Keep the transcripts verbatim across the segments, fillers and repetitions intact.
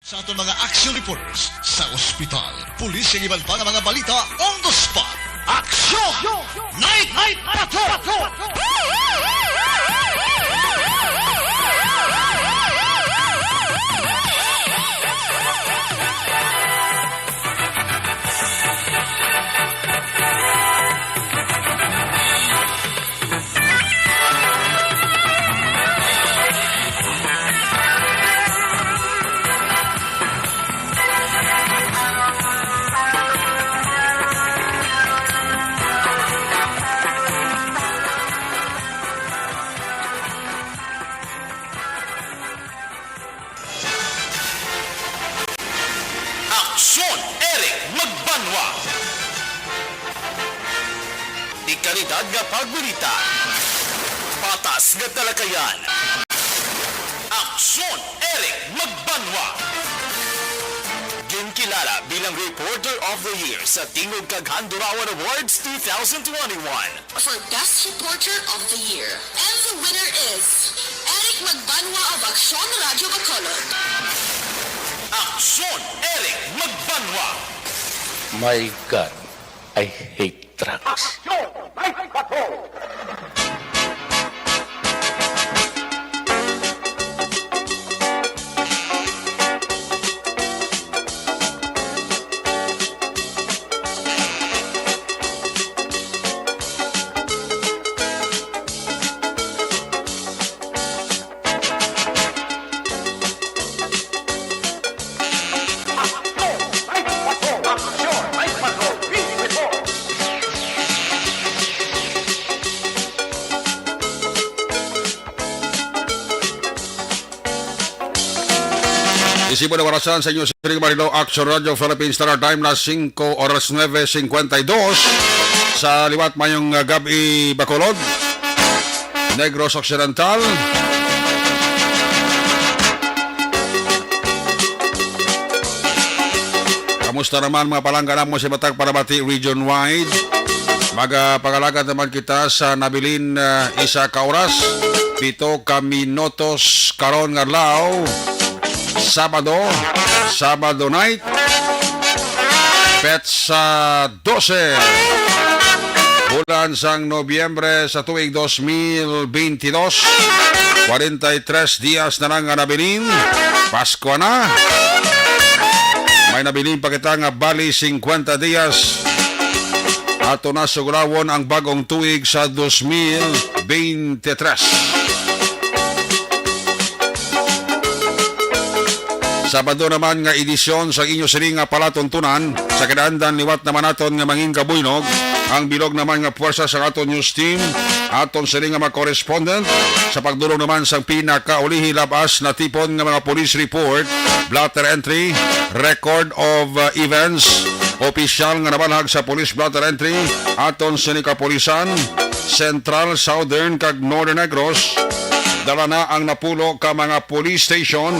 Sa aton mga action reports sa ospital, pulis, kag iban pa nga mga balita on the spot. Action! Night Night Patrol! Aksyon, Eric Magbanwa. Di kalidad nga pagbalita. Patas nga talakayan. Aksyon, Eric Magbanwa. Ginkilala bilang Reporter of the Year sa Tingog kag Handurawan Awards two thousand twenty-one. For Best Reporter of the Year. And the winner is Eric Magbanwa of Aksyon Radyo Bacolod. Aksyon, Eric Magbanwa. My God, I hate drugs. Aksyon, Night Patrol. Isibo na warasan sa inyo, Sir Marino, Action Radio Philippines Standard Time na singko oras, nuebe cincuenta y dos. Sa liwat, mayong, uh, gab-i, Bacolod, Negros Occidental. Kamusta naman, mga palangga namon sa matag palamati region-wide? Magapangalagad naman kita sa nabilin, ah, isa ka oras, pito ka minutos karon nga adlaw, Sabado, Sabado night, petsa dose, bulan sang Nobyembre sa tuig dos mil beintidos. Kwarenta y tres dias na lang nga nabilin, Pasko na. May nabilin pa kita nga bali cincuenta dias. Ato na sugulawon ang bagong tuig sa dos mil beintitres. Sabado naman nga edisyon sa inyo sini nga palatuntunan. Sa kinaandan, liwat naman naton nga mangin kabuynog ang bilog naman nga puwersa sa aton news team, aton sini nga mga correspondent, sa pagdulong naman sang pinakaulihi lab-as natipon nga mga police report, blotter entry, record of, uh, events, opisyal nga nabalhag sa police blotter entry, aton sini kapulisan, Central, Southern, kag Northern Negros. Dala na ang napulo ka mga police station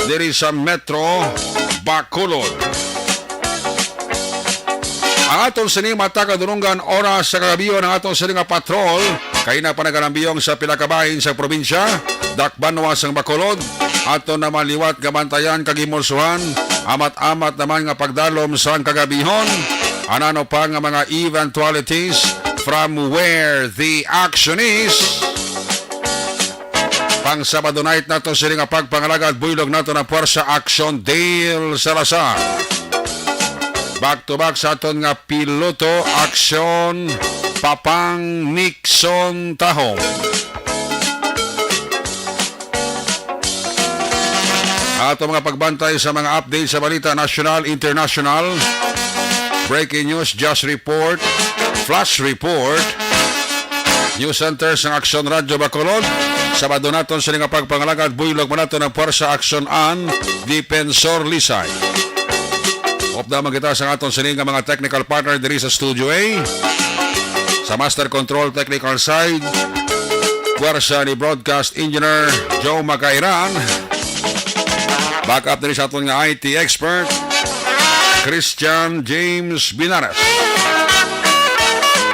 diri sa Metro Bacolod. Ang aton sini mata kadunungan oras sa kagabihon, ang aton sini nga patrol kay na pa nagalambiyong sa pila ka bahin sa probinsya, dakbanwa sang Bacolod. Aton naman liwat nga bantayan kag himulsuhan, amat-amat naman nga pagdalom sang kagabihon. Anano pa nga mga eventualities from where the action is. Pang Sabado night nato sini nga pagpangalagad, buylog nato ang Puwersa Aksyon Dale Salazar. Back to back sa aton nga piloto, Aksyon Papang Nixon Tahom. Ato mga pagbantay sa mga update sa balita nasyonal, international, breaking news, just report, flash report, News Center sang Aksyon Radyo Bacolod. Sabado naton sini nga pagpangalagad, buylog man naton ang Puwersa Aksyon an Defensor Lisay. Upda man kita sa aton sini nga mga technical partner diri sa Studio A. Sa Master Control Technical Side, puwersa ni Broadcast Engineer Joe Macairan. Backup diri sa aton nga I T expert, Christian James Binares.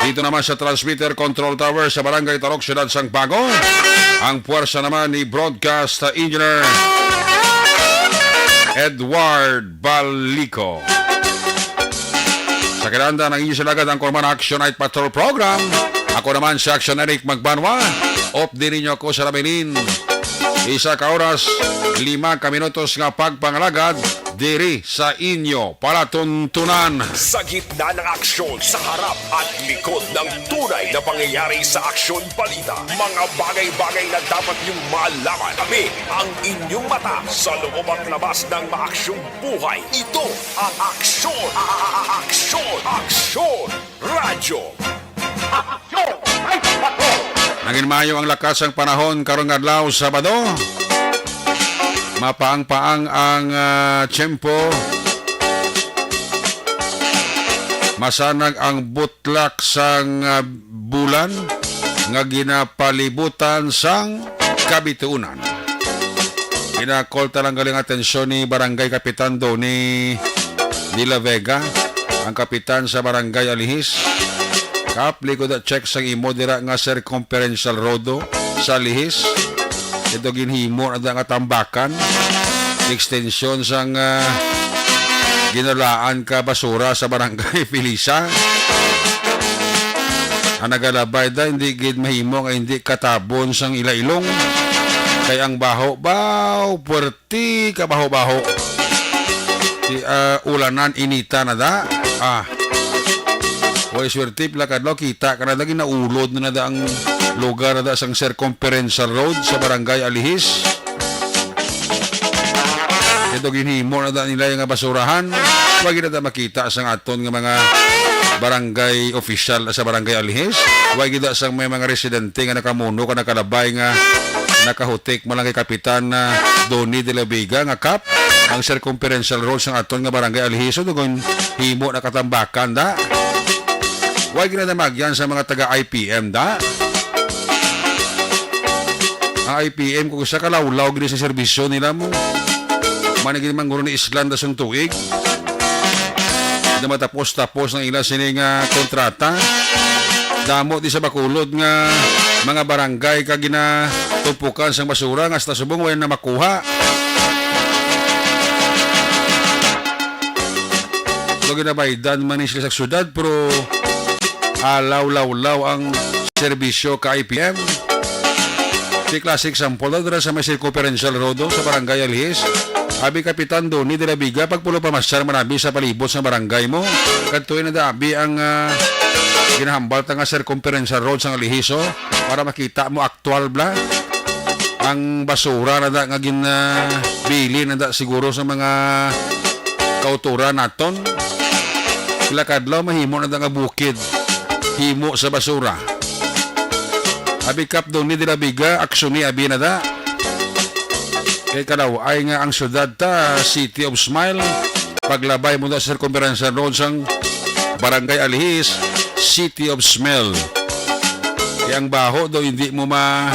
Dito naman sa transmitter control tower sa Barangay Tarok, Siyudad sang Bago, ang puwersa naman ni Broadcast Engineer Edward Balico. Sa kinahanglan ang inyo sinagad ang Korman Action Night Patrol Program. Ako naman si Action Eric Magbanwa. Off din ninyo ako sa Rabilin. Isa ka oras, lima ka minutos nga pagpangalagad diri sa inyo palatuntunan. Sa gitna ng aksyon, sa harap at likod ng tunay na pangyayari sa aksyon balita, mga bagay-bagay na dapat niyong malaman. Kami ang inyong mata sa loob at labas ng maaksyong buhay. Ito ang aksyon, a-, a-, a-, aksyon, aksyon, radyo. Aksyon! Ay, patrol! Naging maayo ang lakas sang panahon karong adlaw, Sabado. Mapaang-paang ang, ah, tiyempo. Masanag ang butlak sang, ah, bulan nga ginapalibutan sang kabituonan. Ginakolta lang gali ang atensyon ni Barangay Kapitan Donny de la Vega, ang kapitan sa Barangay Alihis. Kap, likod na check sang imo dira nga circumferential road sa Alihis. Ito ginhimo na da nga tambakan. Extension sang, ah, ginalaan ka basura sa Barangay Felisa. Ang nagalabay da, hindi gid mahimo nga hindi katabon sang ila ilong. Kay ang baho, baw, puwerte ka baho-baho. Di, ah, ulanan, inita na da. Ah. Way swerte, pila ka adlaw, kita ka na da, ginaulod na na da ang lugar na da sang circumferential road sa Barangay Alihis. Ito ginhimo na da nila nga basurahan. Wa gid na da makita sang aton nga mga barangay official sa Barangay Alihis. Wa gid na sang may mga residente nga nakamuno ka nakalabay nga nakahutik man lang kay Kapitan, ah, Donny de la Vega nga kap ang circumferential road sang aton nga Barangay Alihis. So, dugon himo na katambakan da. Wa gid na da magyan sa mga taga I P M da. Ang I P M kung sa kalawlaw gid sa serbisyo nila mo. Manigin manguro ni Island sang tuig. Na matapos-tapos ang ila sini nga kontrata. Damo di sa Bacolod nga mga barangay ka ginatumpukan sang basura nga hasta subong wala na makuha. So, ginabaydan man ni sila sa syudad, pero alaw-lawlaw ang serbisyo ka I P M. Si classic sample na dira sa may circumferential road, oh, sa Barangay Alihis. Abi Kapitan Donny de la Vega, pagpulo pamasyal man abi sa palibot sa barangay mo. Kadtuin na da abi ang, ah, ginahambal ta nga circumferential road sa Alihis, oh, para makita mo aktual bla. Ang basura na da nga gin, ah, bili na da siguro sa mga kauturan naton. Pila ka adlaw mahimo na da nga bukid. Himo sa basura. Abi Kap Donny de la Vega, aksyon ni abi na da. Kay kalaw-ay nga ang syudad ta, City of Smile, paglabay mo na sa circumferential road sang Barangay Alihis, City of Smell. Kay ang baho daw hindi mo ma-,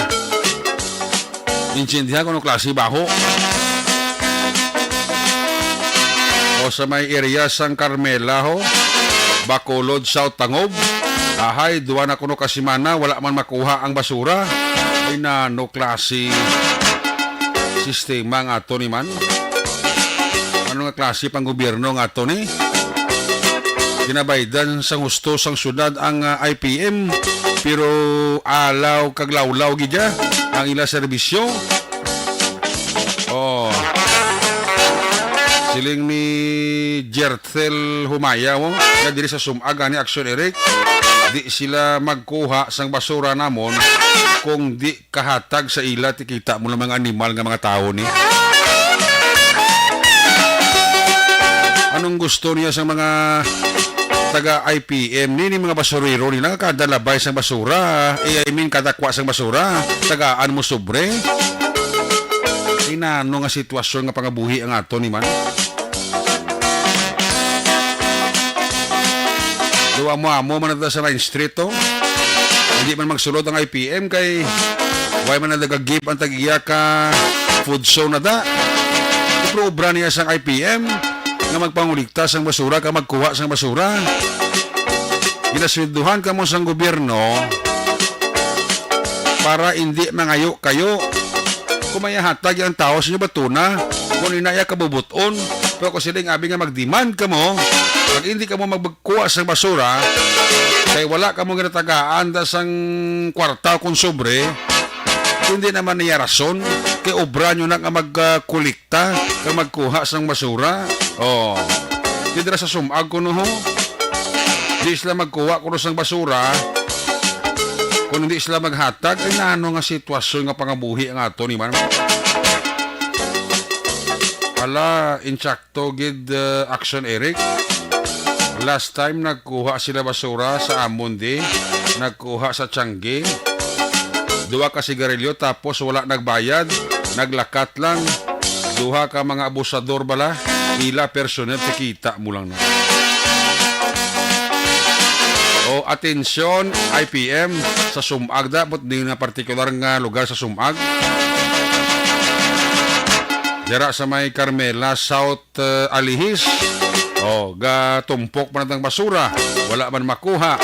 intindihan kung anong klase baho. O sa may area sang Carmela, ho, Bacolod, South Tangob. Ahay, duwa na kuno ka semana, wala man makuha ang basura. Ay, nano klase sistema nga ato ni man? Ano nga klase pang gobyerno nga ato ni? Ginabaydan sang husto sang syudad ang, ah, I P M, pero alaw kag lawlaw gid ya ang ila serbisyo. Oh. Siling ni Jertel Humaya, oh, nga diri sa sumag ani Action Eric, di sila magkuha sang basura namon kung di kahatag sa ila, ti kita mo lang mga animal nga mga tawo ni. Anong gusto niya sa mga taga I P M ni, ni mga basurero nila nga kada labay sang basura, eh, I mean, kada kwa sang basura, tagaan mo sobre? Inano nga sitwasyon nga pangabuhi ang ato ni man? Daw amo-amo man na ta sa Ninth Street, oh. Hindi man magsulod ang I P M kay why man na nagag-give ang tag-iya ka food show na da. Pero obra niya sang I P M nga magpangulikta sang basura ka magkuha sang basura. Ginasweldohan kamo sang gobyerno para hindi mangayo kayo. Kung may hatag ang tao sa inyo, batuna. Kung ina iya kabubuton, pero kung sila ang abi nga mag-demand kamo, pag hindi kamo magkuha sa basura, kay wala kamo ginatagaan da sang kwarta o kung sobre, hindi naman niya rason. Kay obra nyo na nga magkulikta kag magkuha sang basura. Oh, di dira sa sumag kuno, ho. Di sila magkuha kuno sang basura kung hindi sila maghatag. Ay, nano nga sitwasyon nga pangabuhi ang ato ni man? Ala, insakto gid, uh, Action Eric. Last time nagkuha sila basura sa amon di, nagkuha sa Tiangge. Duha ka sigarilyo tapos wala nagbayad, naglakat lang. Duha ka mga abusador bala, ila personnel, kita mo lang na. O, atensyon, I P M, sa Sumag da, but di na partikular nga lugar sa Sumag. Dira sa may Carmela South, uh, Alihis. O, gatumpok man ang basura, wala man makuha.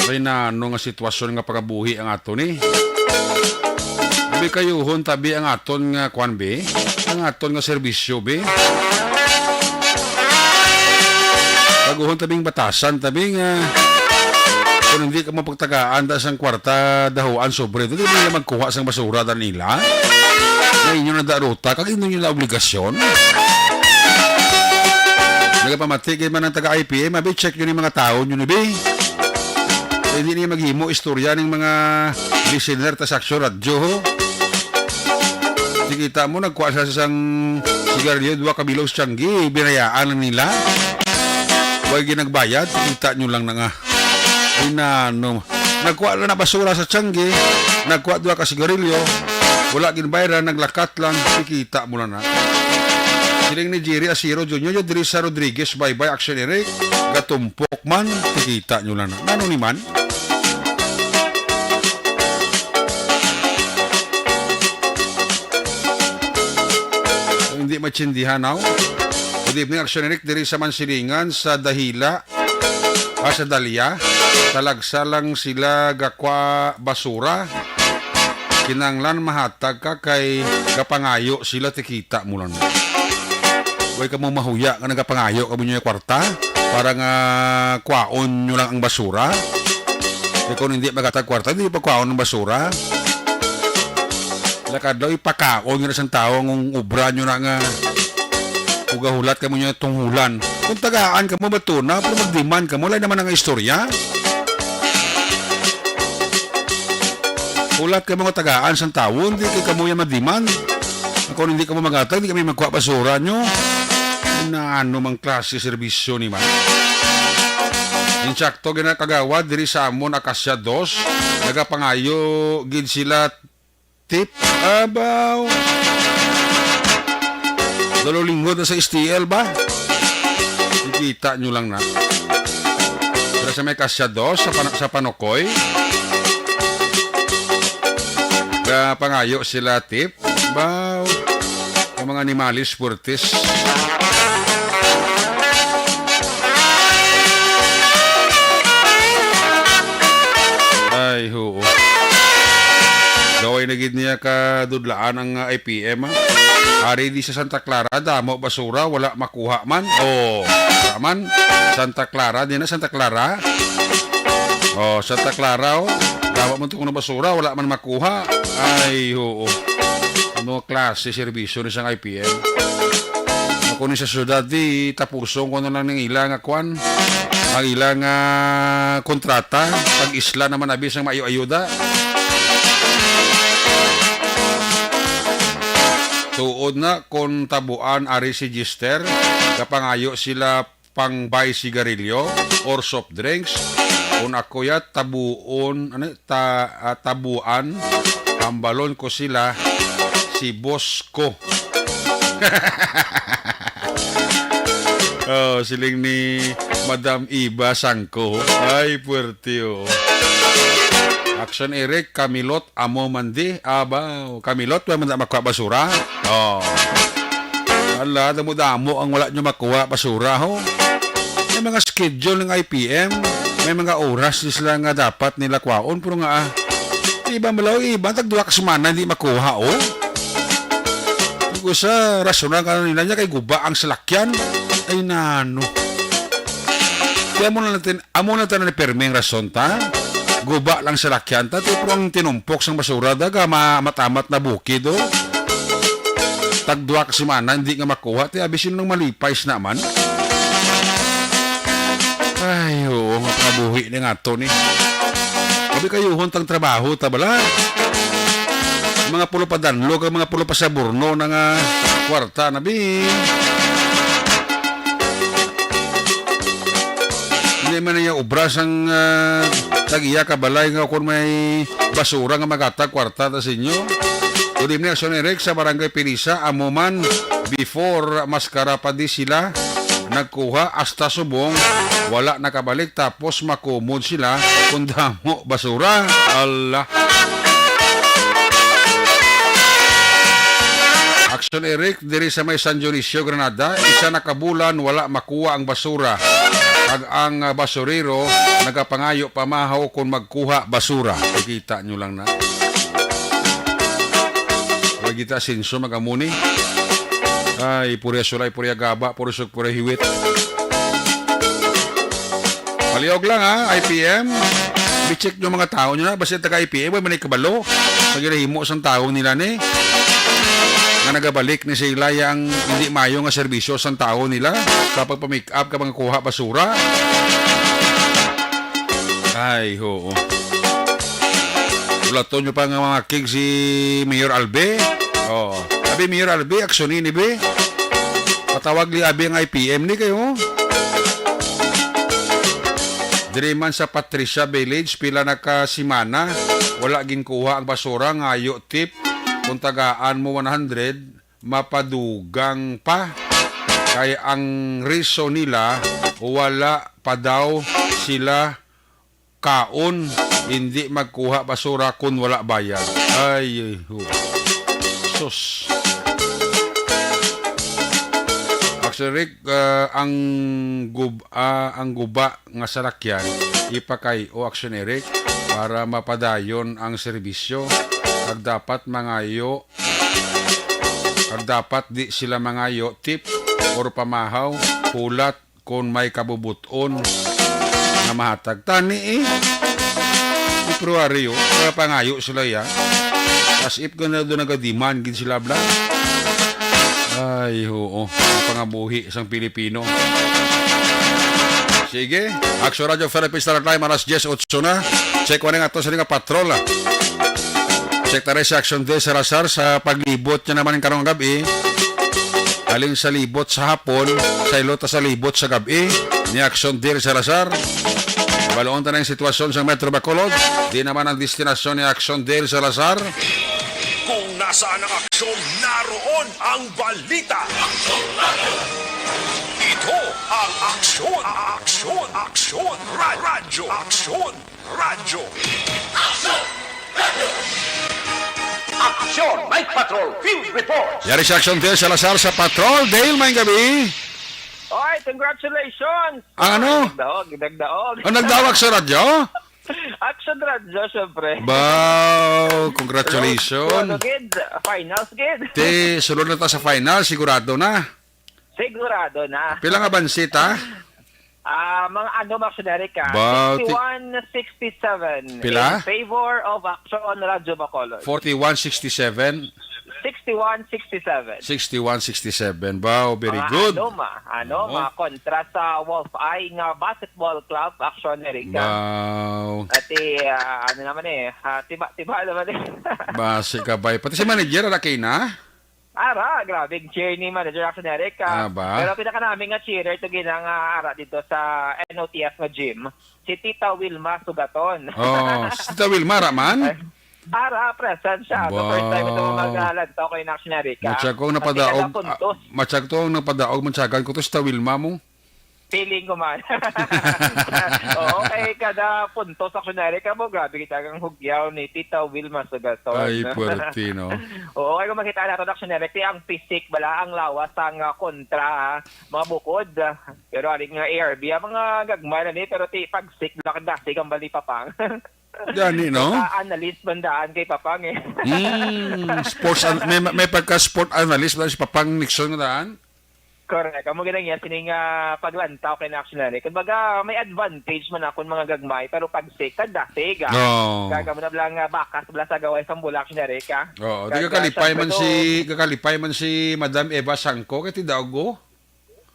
Ay, nano nga sitwasyon nga pangabuhi ang ato ni? Abi, kayuhon tabi ang aton nga kwan, be. Ang aton nga serbisyo, be. Baguhon tabing batasan, tabi nga kung hindi ka mapagtagaan da sang kwarta, dahuan sobre, dili mo na magkuha sang basura da nila. Nga inyo na daruta, kag inyo na obligasyon. Nagapamati kay man ang taga I P M, abi, check nyo ni mga tao nyo ni, be. Kay hindi niya maghimo istorya ning mga listener ta sa Aksyon Radyo, ho. Di kita mo, nagkuha sa sang sigarilyo, duha ka bilog sa Tiangge, binayaan na nila. Way ginagbayad, kita nyo lang na nga. Inano, nagkuha lang na basura sa Tiangge, nagkuha duha ka sigarilyo, wala ginbayran, naglakat lang, kita mo lang na. Siling ni Jerry Asiro Junior, diri sa Rodriguez, bye-bye, Action Eric, gatumpok man, kita nyo lang na. Nano ni man? Hindi matsindihan, aw. Good evening, Action Eric, diri sa Mansilingan, sa Dahila, ah, sa Dalia. Talagsa lang sila gakwa basura. Kinanglan mahatag ka kay gapangayo sila, tikita mo lang. Way kamo mahuya nga nagapangayo kamo niyo kwarta para nga kwaon nyo lang ang basura. Kay kung hindi magatag kwarta, hindi pa kwaon ang basura. Lakad daw, ipakaon nga sa tawo ang obra nyo na nga ugahulat kamo niya tunghulan. Kung tagaan kamo, batuna, pero mag-demand kamo, lain naman ang istorya. Hulat kamo nga tagaan sang tawo, hindi kay kamo yan mag-demand. Kung hindi kamo magatag, hindi kami magkuha basura nyo. Na ano mang klase serbisyo ni man? Insakto, ginakagawad, diri sa amon, Acacia dos, nagapangayo gid sila tip. Abaw. Dalo linggo na sa S T L ba? Ikita nyo lang na. Dira sa may Acacia dos, sa Pan-, sa Panokoy. Gapangayo sila tip. Baw. Ang mga animalis, puertes. Ay, oo. Gaway na gid niya kadudlaan ang, ah, I P M, ah. Ari di sa Santa Clara, damo basura, wala makuha man. Oh, wala man. Santa Clara, di na Santa Clara. Oh, Santa Clara, oh. Damo man to kuno basura, wala man makuha. Ay, oo. Ano klase serbisyo ni sang I P M? Ako ni sa syudad, di tapuson ko na lang ning ila nga kwan. Ang ila nga kontrata, pag isla naman abi sang maayo-ayuda. Tuod na, kung tabuan ari si Gister, kapangayo sila pang buy sigarilyo or soft drinks. Kung ako ya, tabuon, ano, ta-, ah, tabuan, hambalon ko sila, si boss ko. Oh, siling ni Madam Iba Sangko. Ay, puwerte, oh. Action Eric, kamilot, amo man di. Aba, kamilot, wa man na makuha basura. Oh. Ala, damo-damo ang wala nyo makuha basura, ho. May mga schedule ng I P M, may mga oras di sila nga dapat nila kwaon, pero nga, ah, Iba malaw, iba, tag duha ka semana hindi makuha, oh. Kung sa rason na kanila niya kay guba ang salakyan, ay nano. Kaya mo na natin, amo na tanan ni Permi ang rason ta. Guba lang salakyan ta, ti pero ang tinumpok sang basura daga ma matamat na bukid, oh. Tag duha ka semana hindi nga makuha, ti abi sino nang malipay sa naman. Ay, oo, nga pangabuhi ni nga to ni. Abi kayuhon tang trabaho ta bala. Mga pulo pa danlog, ang mga pulo pa sa burno na nga kwarta na bi. Hindi man niya obra sang ah, tag-iya ka balay nga kung may basura nga magatag kwarta ta sa inyo. Good evening, Action Eric, sa Barangay Pilisa, amo man before mas karapadi sila nagkuha hasta subong wala nakabalik tapos makumod sila kung damo basura. Allah. Action Eric, diri sa may San Dionisio, Granada, isa na ka bulan wala makuha ang basura. Kag ang ah, basurero nagapangayo pamahaw kung magkuha basura. Kita nyo lang na. Wala kita sinso magamuni. Ay, purya sulay, purya gaba, purya sug, purya hiwit. Palihog lang ha, I P M. I-check nyo mga tao nyo na. Basta taga I P M, wala man kabalo sa ginahimo sang tao nila ni. Nga nagabalik ni sa ilaya ang hindi mayo nga serbisyo sang tao nila sa pagpa-make up ka mga kuha basura. Ay, oo. Ulaton nyo pa nga mga kig si Mayor Albe. Oh, abi Mayor Albe, aksyon ini, be. Patawag li abi ang I P M ni kayo. Diri man sa Patricia Village, pila na ka simana wala ginkuha ang basura, ngayo tip. Kung tagaan mo one hundred, mapadugang pa. Kay ang reason nila, wala pa daw sila kaon, hindi magkuha basura kun wala bayad. Ay, ho. Sus. Action Eric, ah, ang gub-, ah, ang guba nga salakyan ipakay o Action Eric para mapadayon ang serbisyo. Kag dapat mangayo, kag dapat di sila mangayo tip or pamahaw, hulat, kon may kabubut-on nga mahatag. Tani, eh. Februaryo, mga pangayo sila, ya. As if nga na doon nagadiman gid sila, bla. Ay, oo. Ang pangabuhi sang Pilipino. Sige. Action Radio Philippines Star Time, alas diyes otso na. Check one nga to sa nga patrol, ah. Check tayo sa Action Day Salazar sa paglibot niya naman karong gabi. Halin sa libot sa hapon, saylo ta sa libot sa gab-i, ni Action Dale Salazar. Baloon ta na ang sitwasyon sa Metro Bacolod. Di naman ang destinasyon ni Action Dale Salazar. Kung nasaan ang aksyon, naroon ang balita. Ito ang Aksyon, Aksyon, Aksyon, Ra-, Radyo, Aksyon, Radyo. Aksyon, Night Patrol Field Report. Yari si Action Dale Salazar sa Patrol. Dale, may gabi. Oy, congratulations! Ang ano? Nagdaog, nagdaog. Ang nagdawag sa radyo? Action Radyo, syempre. Wow, congratulations. Hello, ano, gid? Finals, gid. Te, sulod na ta sa final, sigurado na. Sigurado na. Pila nga bansit, ha? Ah, mga ano, Max Derek, ah? Ba, ti- Sixty-one sixty-seven Pila? In favor of Action Radyo Bacolod. Forty-one sixty-seven? Sixty-one sixty-seven. Sixty-one sixty-seven. Wow, very Mga good. Ano, ma? Ano, Oo. ma? Kontra sa Wolf Eye nga basketball club, Action Derek, ah. Wow. Ati, ah, ano naman eh, ah, tiba-tiba naman eh. Basi ka, bay. Pati si manager, laki na? Ara, grabe, ang cheer ni Manager Action Eric, ah. Ah, ba? Pero pinaka namin nga cheerer to gina nga ara dito sa N O T F nga gym, si Tita Wilma Sugaton. Oh, si Tita Wilma, ra man? Ay, ara, present siya. So, first time ito Wow. Mag-alantaw ko yung Action Eric, ah. Matsyag ko ang Kasi napadaog, kada puntos. Ah, matsyag to ang napadaog, matyagan ko to si Tita Wilma mo. Feeling ko man. Oo, kay kada puntos, Action Eric, amo, grabe kita kang hugyaw ni Tita Wilma Sugaton. Ay, puwerte, no? Oo, kay kung makita nato, Action Eric, ti ang physique bala, ang lawas ang, ah, kontra, ah, mga bukod. Pero aling nga A R B, ang mga gagmay na ni, pero ti pagsik, bala, kadasig ang balipapang. Gani, no? Ka-analyst man daan kay Papang eh. Mm, sports an- may, may pagka sport analyst ba si Papang Nixon nga daan? Correct. Amo gid ang iya sining ah, paglantaw kay na Action Eric. Kumbaga, may advantage man akon mga gagmay, pero pag sick, kada siga. Oo. Gaga mo na bala nga bakas bala sa gaway sang bulak, Action Eric, ah. Oo, Kag, di ka kalipay ah, man syempre, si kakalipay man si Madam Eva Sangko kay ti daog ko.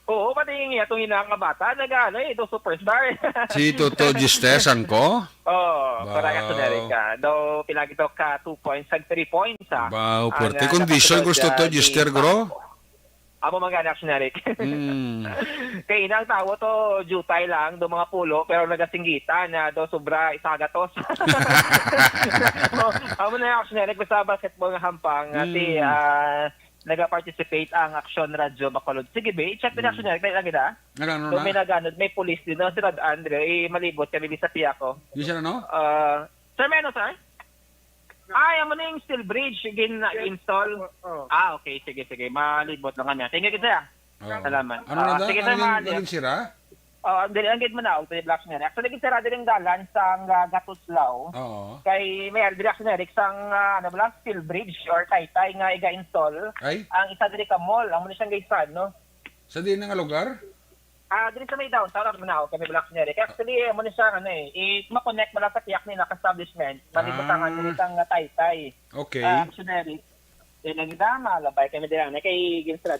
Oo, pati yung iya tong ina nga bata, naga ano eh, itong superstar. Si Toto Gister Sangko. Oo, Wow. correct, Action Eric, ah. Though, pila gito ka two points, tag three points, ah. Wow, Ang, puwerte ah, condition nakasunod, gusto to, ah, ni Gister, Bangko. Gro. Amo man gani, Action Eric. Mm. Kay inang tawo to, jutay lang, do mga pulo, pero nagasinggitan na do sobra isa gatos. Oh, amo na yung Action Eric, basta basketball nga hampang, nga ti, Mm. ah, naga-participate ang Action Radio Bacolod. Sige, be, i-check din, Action Eric, dali lang gid, ah. Nagano So, may na? Nagano, may pulis din, no? Si Rod Andre, eh, malibot kami sa piya ko. Di siya na, no? Ah, sir, may ano, sir? Ay, amo na yung steel bridge, gin-install. Oo. Ah, okay, sige, sige. Malibot lang kanya. Thank you, sir. Oo. Salamat. Ano na Ah, da? sige, Ano sir, yung mahal. Naging sira? Oh, dili ang gid manaog sa Black Snare. Actually, gid sira diri ang dalan sa, ah, Gatuslaw. Oo. Kay may diri, Action Eric, sang, ah, ano bala, steel bridge or taytay nga iga-install. Ay, Ang isa diri ka mall, amo ni siyang gaysan, no? sa di na nga lugar? Ah, diri sa may downtown, ang manaog kami, Black Snare. Actually, amo ni siya, ano eh, i-, ma-connect mo lang sa piyak ni naka-establishment. Malibutangan Ah. diri kang, ah, taytay. Okay. Ah, Action Eric. Yan ang gidama, labay kami diri, ano, kay Ginsrad.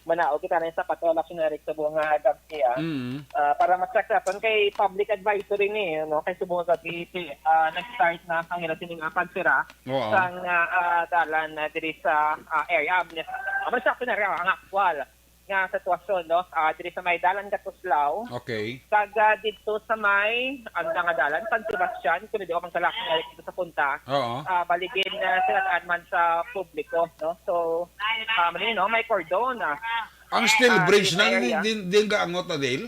Manaog kita na yung sapato, Action Eric, sa buong, ah, gabi, ah. Mm. Ah, para ma-check naton kay public advisory ni, ano, kay subong gabi, ah, nag-start na ang ila sining, ah, pagsira Oo. sang, ah, ah, dalan, ah, diri sa, ah, area. Amo sa Action Eric, ang aktual nga sitwasyon, no? Ah, diri sa may dalan Gatuslaw. Okay. Kag, ah, dito sa may, ang nga dalan, San Sebastian, kung hindi ako magkalaking dito sa punta, Oo. ah, baligin, ah, sila man sa publiko, no? So, ah, mali, no? May cordon, ah. Ang steel Ah, bridge dito na, di, area. di, di gaangot na, Dale?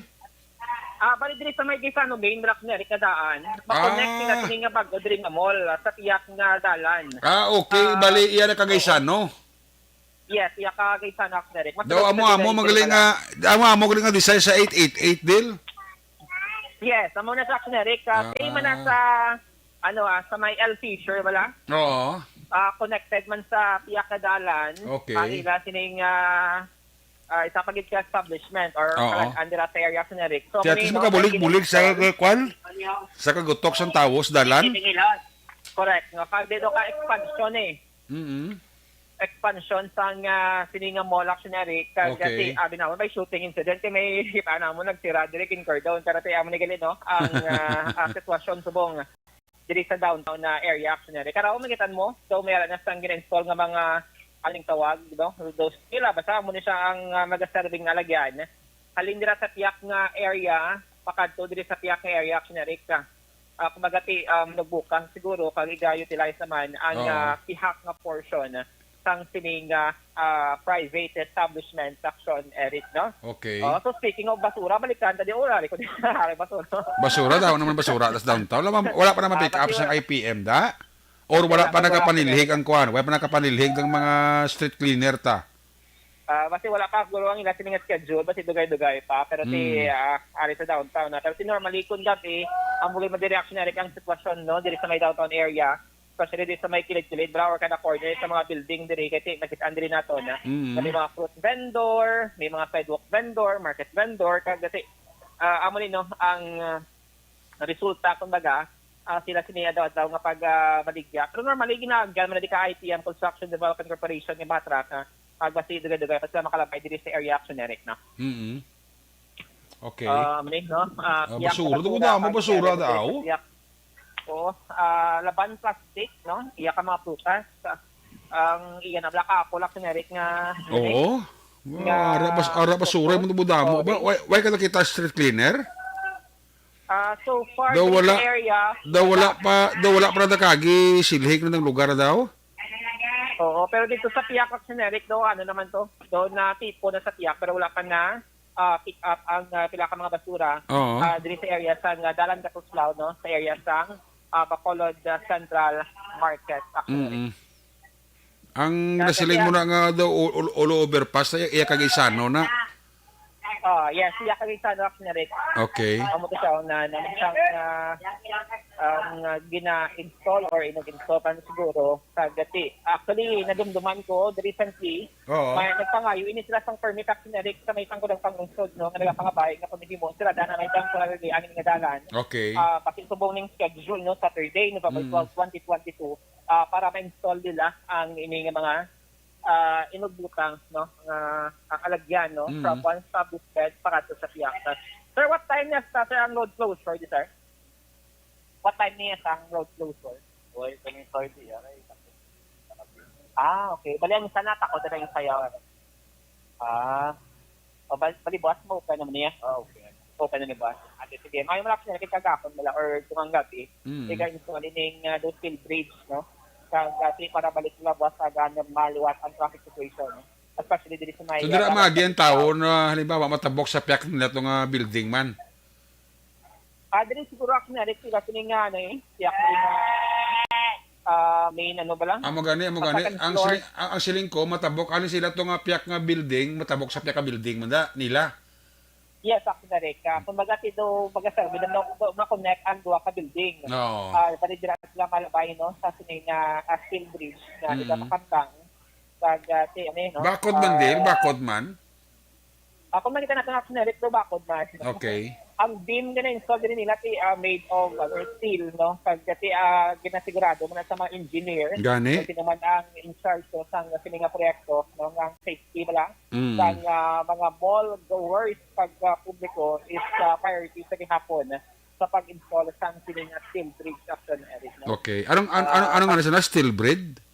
Ah, bali diri sa may Gaisano main, Black Snare, kadaan. Ma-connect Ah. sila sini nga bago diri nga mall, ah, sa piyak nga dalan. Ah, okay. Ah, Bali, iya na kagaisano. Yes, iya ka Gaisano, Action Eric. Mas Daw malapit amo na amo diri magaling pala. nga, amo amo galing nga design sa eight eight eight, Dale. Yes, amo na sa Action Eric. Ah, Ah. kay man na sa, ano, ah, sa may L Fisher, wala? Oo. Ah, connected man sa piyak nga dalan. Okay. Ah, ila sining, ah, ah, isa pa gid ka establishment or Oo. kalag-an dira sa area, Action Eric. So, Kaya mali, tis no, makabulig-bulig sa kay kwan, sa kagutok sang tawos dalan. Correct, no? Kag dito ka expansion eh. Mm. Expansion sang, ah, sini nga mall, Action Eric. Kag Okay. kasi, abi naman, may shooting incident. Kay may kita naman, nagsira diri king cordon. Pero ti amo ni gali, no? Ang, ah, ang sitwasyon subong diri sa downtown na area, Action Eric. Karaw, makitan mo? So, may ala na sang gin-install nga mga aling tawag, no? Those, sila, basta mo ni siya ang, ah, magaserving na lagyan. Halin dira sa piyak nga area, pakadto diri sa piyak nga area, Action Eric. Ah, kumbaga, ti, um, nagbukas siguro, kag iga-utilize naman ang, Oo. ah, pihak nga portion sang sining, ah, ah, private establishment, Action Eric, no? Okay. Oh, so speaking of basura, balikan ta di, oh, ari ko di, ari basura. Basura daw naman, basura tas downtown. Wala, wala pa naman Ah, pick up kasi sang wala. I P M da? Or wala Wala pa pa, wala pa. Nagapanilhig ang kuan? Wala pa nakapanilhig ang mga street cleaner ta? Ah, basi wala pa siguro ang ila sining schedule, basi dugay-dugay pa, pero ti, Hmm. ah, ari sa downtown na. Pero ti normally, kung gabi, ang muli madiri, Action Eric, ang sitwasyon, no, diri sa may downtown area, especially diri sa may kilid-kilid, bra, or kada corner sa mga building diri, kay ti, nakita diri nato na. Mm. May mga fruit vendor, may mga sidewalk vendor, market vendor, kag ti, ah, amo ni, no, ang, ah, resulta, kumbaga, ah, sila sini adlaw-adlaw nga pag, ah, baligya. Pero normally, ginaagyan man na di ka I T M, Construction Development Corporation, nga batrack, ah, pag basi dugay-dugay pa sila makalabay diri sa area, Action Eric, no? Mm. Okay. Ah, mali, no? Ah, Ah, iya ka basura, basura, damo, ang basura iya daw. ka iya. Oo, ah, laban plastic, no? Iya ka mga prutas. Ah, ang iya na bala ka, pulak, Action Eric, nga Oo. Nga Ara bas ara basura mo damo ba? Okay. Why, why ka nakita street cleaner? Ah, so far, Daw dito wala, sa area, daw wala pa, daw wala pa nakagi silhig na ng lugar daw. Oo, pero dito sa piyak, Action Eric, daw, ano naman to? Daw na tipo na sa piyak, pero wala pa na, ah, pick up ang, ah, pila ka mga basura. Oo. Ah, diri sa area sa, ah, Dalan Katuslaw, no? Sa area sa, ah, Bacolod, ah, Central Market, Action Eric. Mm. Ang Kaya nasiling kaya mo na nga daw all, all, all overpass, iya, iya kagaisano na. Ah, yes, iya kami sa ano, Action Eric. Okay. Amo to siya na naman siyang ah, um, ah, gina-install or inag-install pa na siguro sa gati. Actually, nadumduman ko the recently, Oo. May nagpangayo ini sila sang permit, Action Eric, sa may tangkod ang panglungsod, no, nga nagapangabay nga pamihimo sila dana may temporary angin nga dalan. Okay. Ah, pati subong ning schedule, no, Saturday, November Mm. twelve, twenty twenty-two, ah, para ma-install nila ang ini nga mga ah, inugbutang, no, nga ang alagyan, no, Mm. from one stop bed para to sa Piaktas. Sir, what time niya sa, sir, ang road closure, di, sir? What time niya sa ang road closure? Oy, kami thirty, aray. Ah, okay. Bali, ang isa na, takot na yung sayaw. Ah. O, bal-, bali, boss, mo open naman niya. Ah, okay. Open na ni boss. Ate, sige. May malak siya, nakikagapon nila or tungang gabi. Mm. Ika install ining uh, Lucille Bridge, no? Sa gabi para balik sila, boss, sa normal liwat ang traffic situation. Especially diri sa may So, dira uh, magi ang tawo na halimbawa matabok sa piyak nila to nga building man. Ah, diri siguro ako na, diri sila sini nga, ano eh, siya ko rin nga, ah, main ano ba lang? Amo gani, amo Sa gani. second Ang floor. siling, ang, ang siling ko, matabok, ano sila to nga piyak nga building, matabok sa piyak nga building, man da, nila. Yes, ako na rin ka. Kung baga si do, baga sir, bilang na, na, na-connect ang duha ka building. Oo. Ah, pwede dira sila malabay, no? Sa sini nga, ah, steel bridge na Mm. ila makantang. Kag, ah, si, ano eh, no? Bakod man Ah, din, bakod man. Ah, kung makita natin ang generic do bakod man. Okay. Ang beam nga na-install din nila ti ah, made of ano, steel, no? Kag ti ah, ginasigurado mo na sa mga engineer. Gani? Kung sino man ang in charge, no, sa sini nga proyekto, no, nga safety ba lang, Mm. sa ah, mga mall goers kag ah, publiko is ah, priority sa gihapon sa pag-install sa sini nga steel bridge, Action Eric, no? Okay. Anong an, anong Ah, anong ano sana, steel bridge?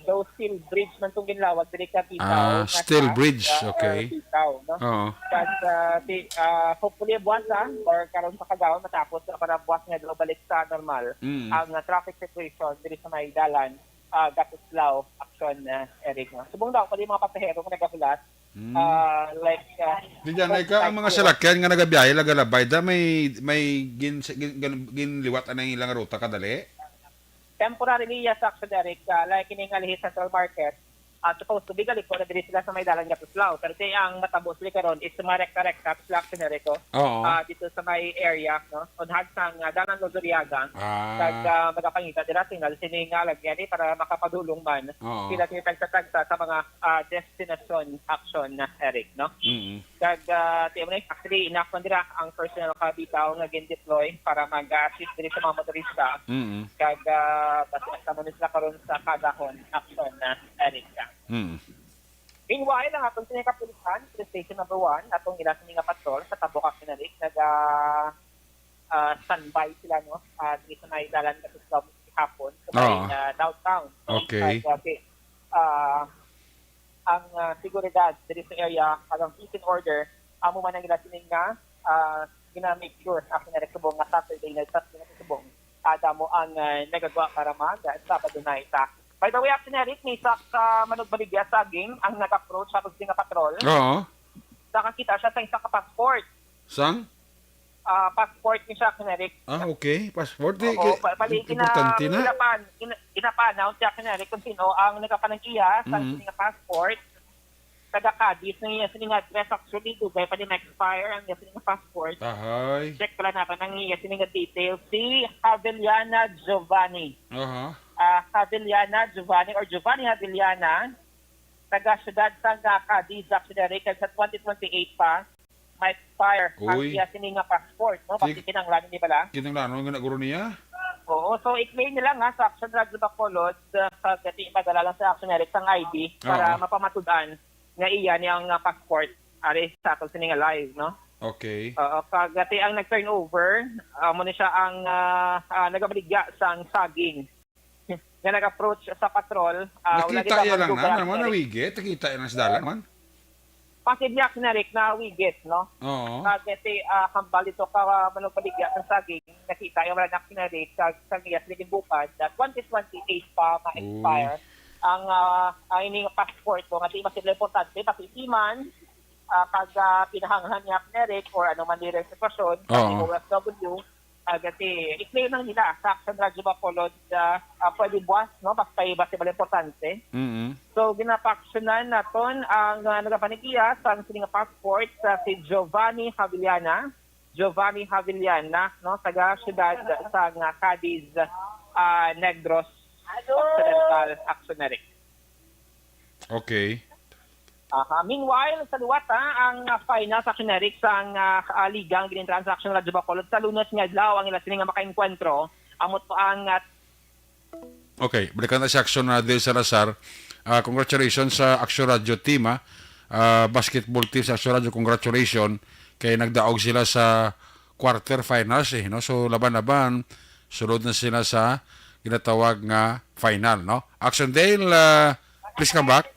So, steel bridge man tong ginlawag diri ka Bitaw, Ah, nga steel sa, bridge, sa, okay. uh, Bitaw, no? Oo. Kag, uh, si, uh, hopefully, buwas, ah, or karon sa kagawad, matapos na para buwas nga daw balik sa normal Mm. ang, uh, traffic situation diri sa may dalan, uh, Gatuslao, Action, uh, Eric, no? Subong daw, pwede mga pasahero nga nagahulat, Mm. uh, like, uh, Di dyan, ay ka, ang mga like, salakyan nga nagabiyahe, nagalabay, da, may, may gin, gin, gin, ginliwat na ilang ruta kadali? Temporarily, yes, actually, Eric, uh, like, ini nga lihi Central Market, uh, supposed to be galiko na diri sila sa may dalan nga Tuslao. Pero kay ang matabo sila karon is sumarekta-rekta sila, actually, Eric, oh. Oo. Ah, dito sa may area, no? Unhag sang, ah, dalan Luzuriaga. Ah. Kag, ah, magapangita dira signal sini nga lagyan, eh, para makapadulong man Oo. sila tinitagsa-tagsa sa mga, ah, destination action na, Eric, no? Mm. Kag, ah, ti mo ni, actually, enough man dira ang personnel ka Bitaw nga gin-deploy para mag-assist diri sa mga motorista. Mm. Kag, ah, basta, basta mo ni sila karon sa Kagahon action na, Eric, ka. Mm. Meanwhile, ang atong sini kapulisan, Police Station Number One, atong ila sini nga patrol sa Tabok, Eric, naga, ah, standby sila, no? Ah, diri sa may dalan nga Tuslao hapon, sa may, Oo. ah, downtown. Okay. Kag, ah, si, ah, ang, ah, seguridad diri sa area, kag ang peace and order, amo man ang ila sini nga, ah, gina-make sure, ah, nga subong nga Saturday na sa subong, ah, damo ang, ah, nagagwa para mag, ah, Sabado night, ah. By the way, actually, Eric, may isa ka manugbaligya saging ang nag-approach sa pagsi nga patrol. Oo. Nakakita siya sa isa ka passport. Sang? Ah, passport ni siya, Eric. Ah, okay. Passport, eh, Oo, eh, pa-, pali, im-, importante gina-, na. ginapan-, gina-, ginapanaw siya, Eric, kung sino ang nagkapanag-iya sa Mm. sini nga passport. Taga Cadiz na iya sini nga address, actually, dugay pa din na-expire ang iya sini nga passport. Ahay. Check pala natin ang iya sini nga details. Si Haviliana Giovanni. Aha. Ah, Haviliana Giovanni or Giovanni Haviliana, taga siyudad sa nga Cadiz, actually, Eric, sa twenty twenty-eight pa, ma-expire ang Uy. iya sini nga passport, no? Sige. Pati kinahanglan ni bala. Kinahanglan nga naguro niya? Oo, so i-claim nila nga sa Action Radyo Bacolod, uh, sa gati madala lang sa Action Eric sang I D para Oo. mapamatud-an nga iya ni ang, uh, passport ari sa aton sini nga live, no? Okay. Oo, kag gati ang nag-turnover, uh, mo ni siya ang, uh, uh, nagabaligya sang saging nga nag-approach sa patrol, ah, wala Nakita kita iya lang man na, duga, man, man, Eric. Nawigit. Nakita iya lang sa dalan, man. Posible, Action Eric, nawigit, no? Oo. Kasi, ah, hambal dito ka, ah, manugbaligya sa saging, nakita iya wala na, Action Eric, sa, sa iya sa Lilimbukan, na twenty twenty-eight pa ma-expire Uy. ang, ah, ang ining passport, no? Nga di mas importante, pati seaman, ah, kag, ah, pinahanghan niya, Action Eric, or ano man nila sitwasyon, pati Oo. O F W, Agati, i-play lang nila sa Action Radyo Bacolod, ah, ah, pwede buwas, no? Basta iba si importante. Mm-hmm. So, ginapaaksyonan naton ang, ah, nagapanigiya sa sining passport sa si Giovanni Havillana. Giovanni Havillana, no? Taga siyudad sa nga Cadiz, ah, Negros Occidental, Action Eric. Okay. Aha. Meanwhile, sa liwat, ha, ang, ah, final sa Action Eric sang, ah, ah, liga nga gin-entrance sa Action Radyo Bacolod sa Lunes nga adlaw ang ila sini nga makaengkwentro. Amo to ang, ah, Okay, balikan ta si Action, ah, Dale Salazar. Ah, congratulations sa Action Radio team, ah. Ah, basketball team sa Action Radio, congratulations. Kay nagdaog sila sa quarter finals, eh, no? So, laban-laban, sulod na sila sa ginatawag nga final, no? Action Dale, ah, please come back.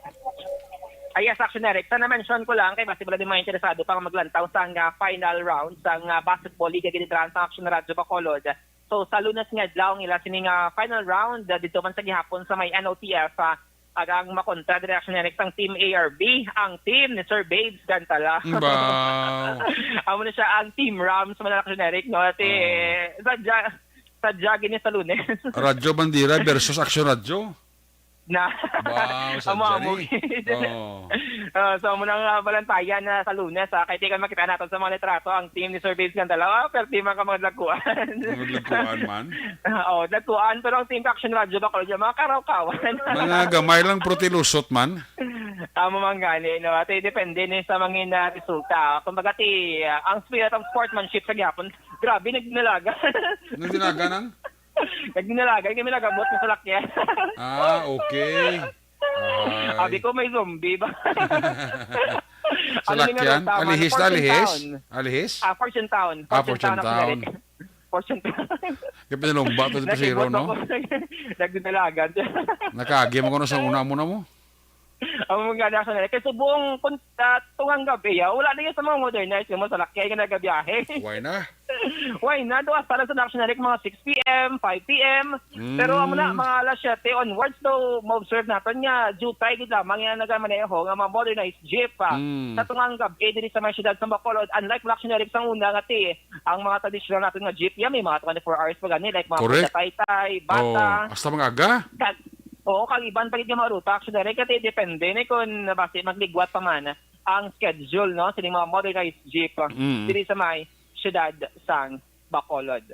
Ah, yes, Action Eric. Sa na-mention ko lang, kay basi wala din mga interesado pa nga maglantaw sa nga final round sa nga basketball league, ginitrahan sa Action Radio Bacolod. So, sa Lunes nga adlaw, ang ila sini nga final round, ah, dito man sa gihapon sa may N O T F, ah, agang makontra diri, Action Eric, sang Team A R B, ang team ni Sir Babes Gantala. Wow. Amo na siya ang Team Rams, man, Action Eric, no? Ati, Oo. sadya, sadya gini sa Lunes. Radyo Bandera versus Action Radyo. Na. Wow, Amo, amo. sadya ni. Oo. Ah, so, amo na nga balantayan na sa Lunes, ah. Kay tikan makita naton sa mga litrato ang team ni Sir Babes Gantala. Ah, pero di man ka mga dagkuan. Mga dagkuan man. Oo, dagkuan, pero ang Team Action Radio Bacolod, yung mga karawkawan. Mga gamay lang, pero tilusot man. Tama man gani, no? Ate, depende ni sa mga na resulta. Kumbaga, ti, ah, ang spirit of sportsmanship sa gihapon, grabe, nagdinalaga. Nagdinalaga nang? Nagdinalaga, kami nagabot na sa lakyan. Ah, okay. Ay. Abi ko, may zombie ba? Sa Ano nga lakyan? nagtama? Alihis na, Fortune alihis? Town. Alihis? Ah, Fortune Town. Ah, Fortune Fortune Town, Town. Action Eric. Fortune Town. Kaya pinalumba to si Pasiro, Nakibot no? ako. Nagdinalagan. Nakagi mo ko na sa una mo na mo. Ang mga nasa na. Kaya subong, kun-, ah, tungang gabi, ah, wala na yun sa mga modernized, yung mga salakyan, yung nagabiyahe. Why na? Why na? Doon, hasta lang sa Action Eric, mga six P M, five P M. Mm. Pero amo na, mga alas siyete onwards, though, ma-observe natin nga, jutay gid lamang yung nagamaneho nga mga modernized jeep, ah, Mm. sa tungang gabi, diri sa mga syudad sa Bacolod, unlike mga Action Eric sa una, nga ti, ang mga traditional natin nga jeep, yan, may mga twenty-four hours pa gani, like mga Correct. Punta Taytay, Bata. Oh, hasta mga aga? Kag, oo, kag iban pa gid nga mga ruta, Action Eric, kasi depende ni kung basi magligwat pa man ang schedule, no, sining mga motorized jeep, ah, Mm. diri sa may siyudad sang Bacolod.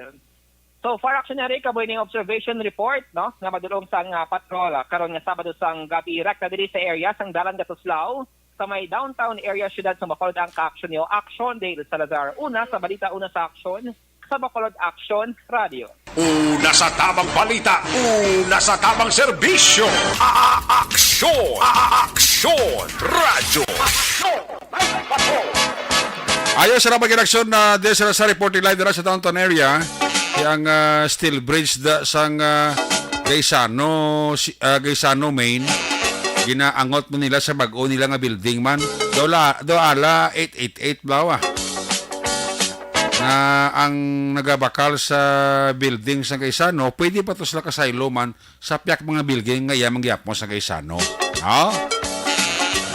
So far, Action Eric, kabuhi ning observation report, no, nga madulong sang, ah, patrol, ah, karon nga Sabado sang gabi, rekta diri sa area sang Dalan Gatuslao, sa may downtown area, siyudad sa Bacolod, ang ka-action niyo, Action Dale Salazar. Una sa balita, una sa action, sa Bacolod Action Radio. Una sa tamang balita, una sa tamang serbisyo. A-, a-, aksyon, a-, a-, aksyon, radyo. Aksyon! Ayo sa mga aksyon na diri sa, sa reporting live dira sa downtown area, kay ang, ah, steel bridge da, sang, ah, Gaisano, si, ah, Gaisano Main, ginaangot man nila sa bag-o nila nga building man. Daw la, daw ala eight eight eight blawa. Na ang nagabakal sa building sa Gaisano, pwede pa to sila kasaylo man sa piyak mga building nga iya mangyapon sa Gaisano. No?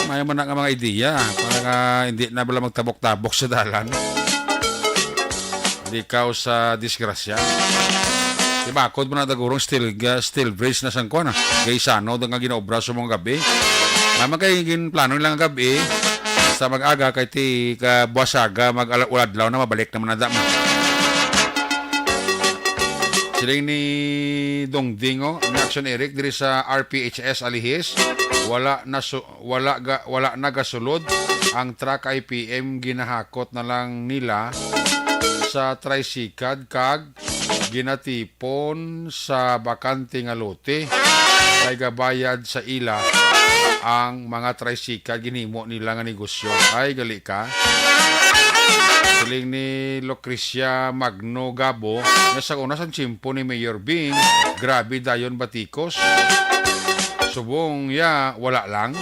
May man nga mga ideya para nga hindi na bala magtabok-tabok sa dalan. Likaw sa disgrasya. Di ba, kod mo na dagurong steel, ga-, steel bridge na sang kuwan, ah. Gaisano, da nga ginaobra sa mga gabi. Naman kay ginplano nilang gabi, sa mag-aga, kay ti ka buwas aga, mag-ala-, uladlaw na, mabalik naman na damo. Siling ni Dongding, oh, ni Action Eric, diri sa R P H S Alihis, wala na su-, wala ga, wala na gasulod ang truck. I P M, ginahakot na lang nila sa tricycad kag ginatipon sa bakante nga lote kay gabayad sa ila ang mga tricycad, ginhimo nila nga negosyo. Ay, gali ka. Siling ni Lucrecia Magno Gabo, nga sa una sang tiyempo ni Mayor Bing, grabe dayon batikos. Subong ya, wala lang.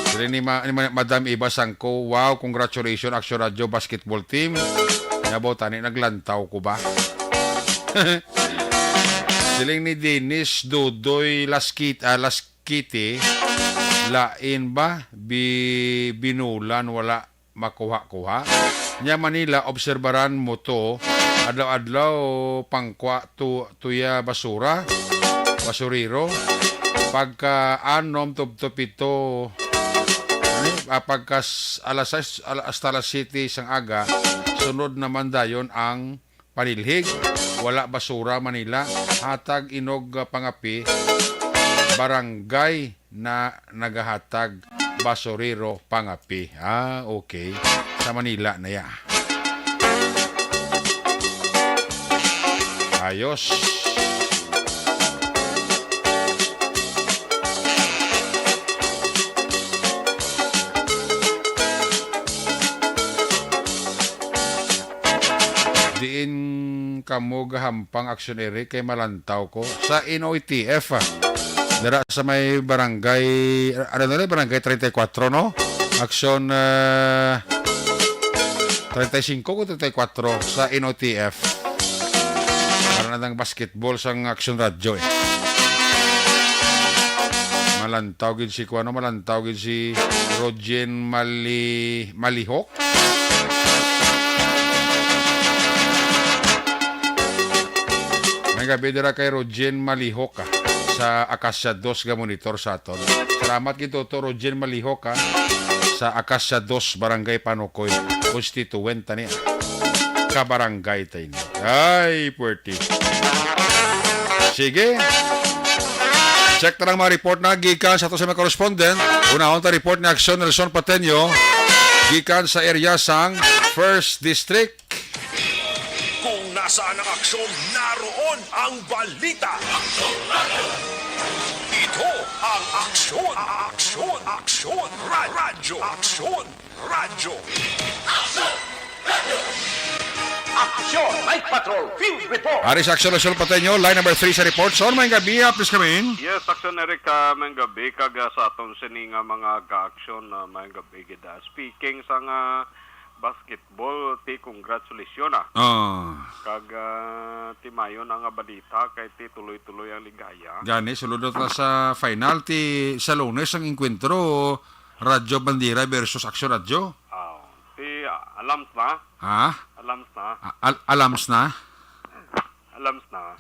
Siling ni Ma-, ni Ma-, Madam Eva Sangko, "Wow, congratulations, Action Radio Basketball Team." Nga ba, tani, naglantaw ko ba? Siling ni Dennis Dudoy Laskit-, ah, Laskiti, lain ba? Bi-, binulan, wala makuha-kuha. Nya Manila, obserbaran mo to, adlaw-adlaw pangkwa tu-, tuya basura, basurero. Pagka anom tubto pito, ano yun? Ah, pagka s-, alas sais, ala-, hasta alas siyete sang aga, sunod naman dayon ang panilhig. Wala basura Manila, hatag inog, ah, pangapi, barangay na nagahatag basurero pangapi. Ah, okay. Sa Manila na ya. Ayos. Diin kamo gahampang, Aksyon Eric, kay malantaw ko sa N O T F, ah. Dira sa may barangay, ano na, barangay treinta y cuatro, no? Aksyon, ah, treinta y cinco o treinta y cuatro sa N O T F. Para na ng basketball sang Aksyon Radyo, eh. Malantaw gid si kuano, malantaw gid si Rogen Mali-, Malihok. May gabi dira kay Rogen Malihok, ah, sa Acacia dos ga monitor sa aton. Salamat gid to, Rogen Malihok, ah, sa Acacia dos, Barangay Panukoy, constituent ni, ah, kabarangay ta ini. Ay, puwerte. Sige. Check ta lang mga report na gikan sa ato sa mga correspondent. Unahon ta report ni Aksyon Nelson Pateño gikan sa area sang First District. Kung nasaan ang aksyon, naroon ang balita. Ito ang Aksyon, Aksyon, Aksyon, Ra-, Radyo, Aksyon, Radyo. Aksyon, Night Patrol, Field Report. Ari sa Aksyon Luzon Pateño, line number three sa report. Son, may gabi, ah, please come in. Yes, Aksyon Eric, ah, may gabi, kag, ah, sa aton sini nga mga ka-aksyon, ah, may gabi gid, ah. Speaking sa nga basketball, ti congratulations, ah. Ah. Kag, ah, ti mayo na nga balita, kay ti tuloy-tuloy ang ligaya. Gani, sulod na ta sa final, ti sa Lunes ang engkwentro, Radyo Bandera versus Aksyon Radyo. Ah, ti, ah, alams na. Ha? Alams na. A-, al-, alams na? Alams na.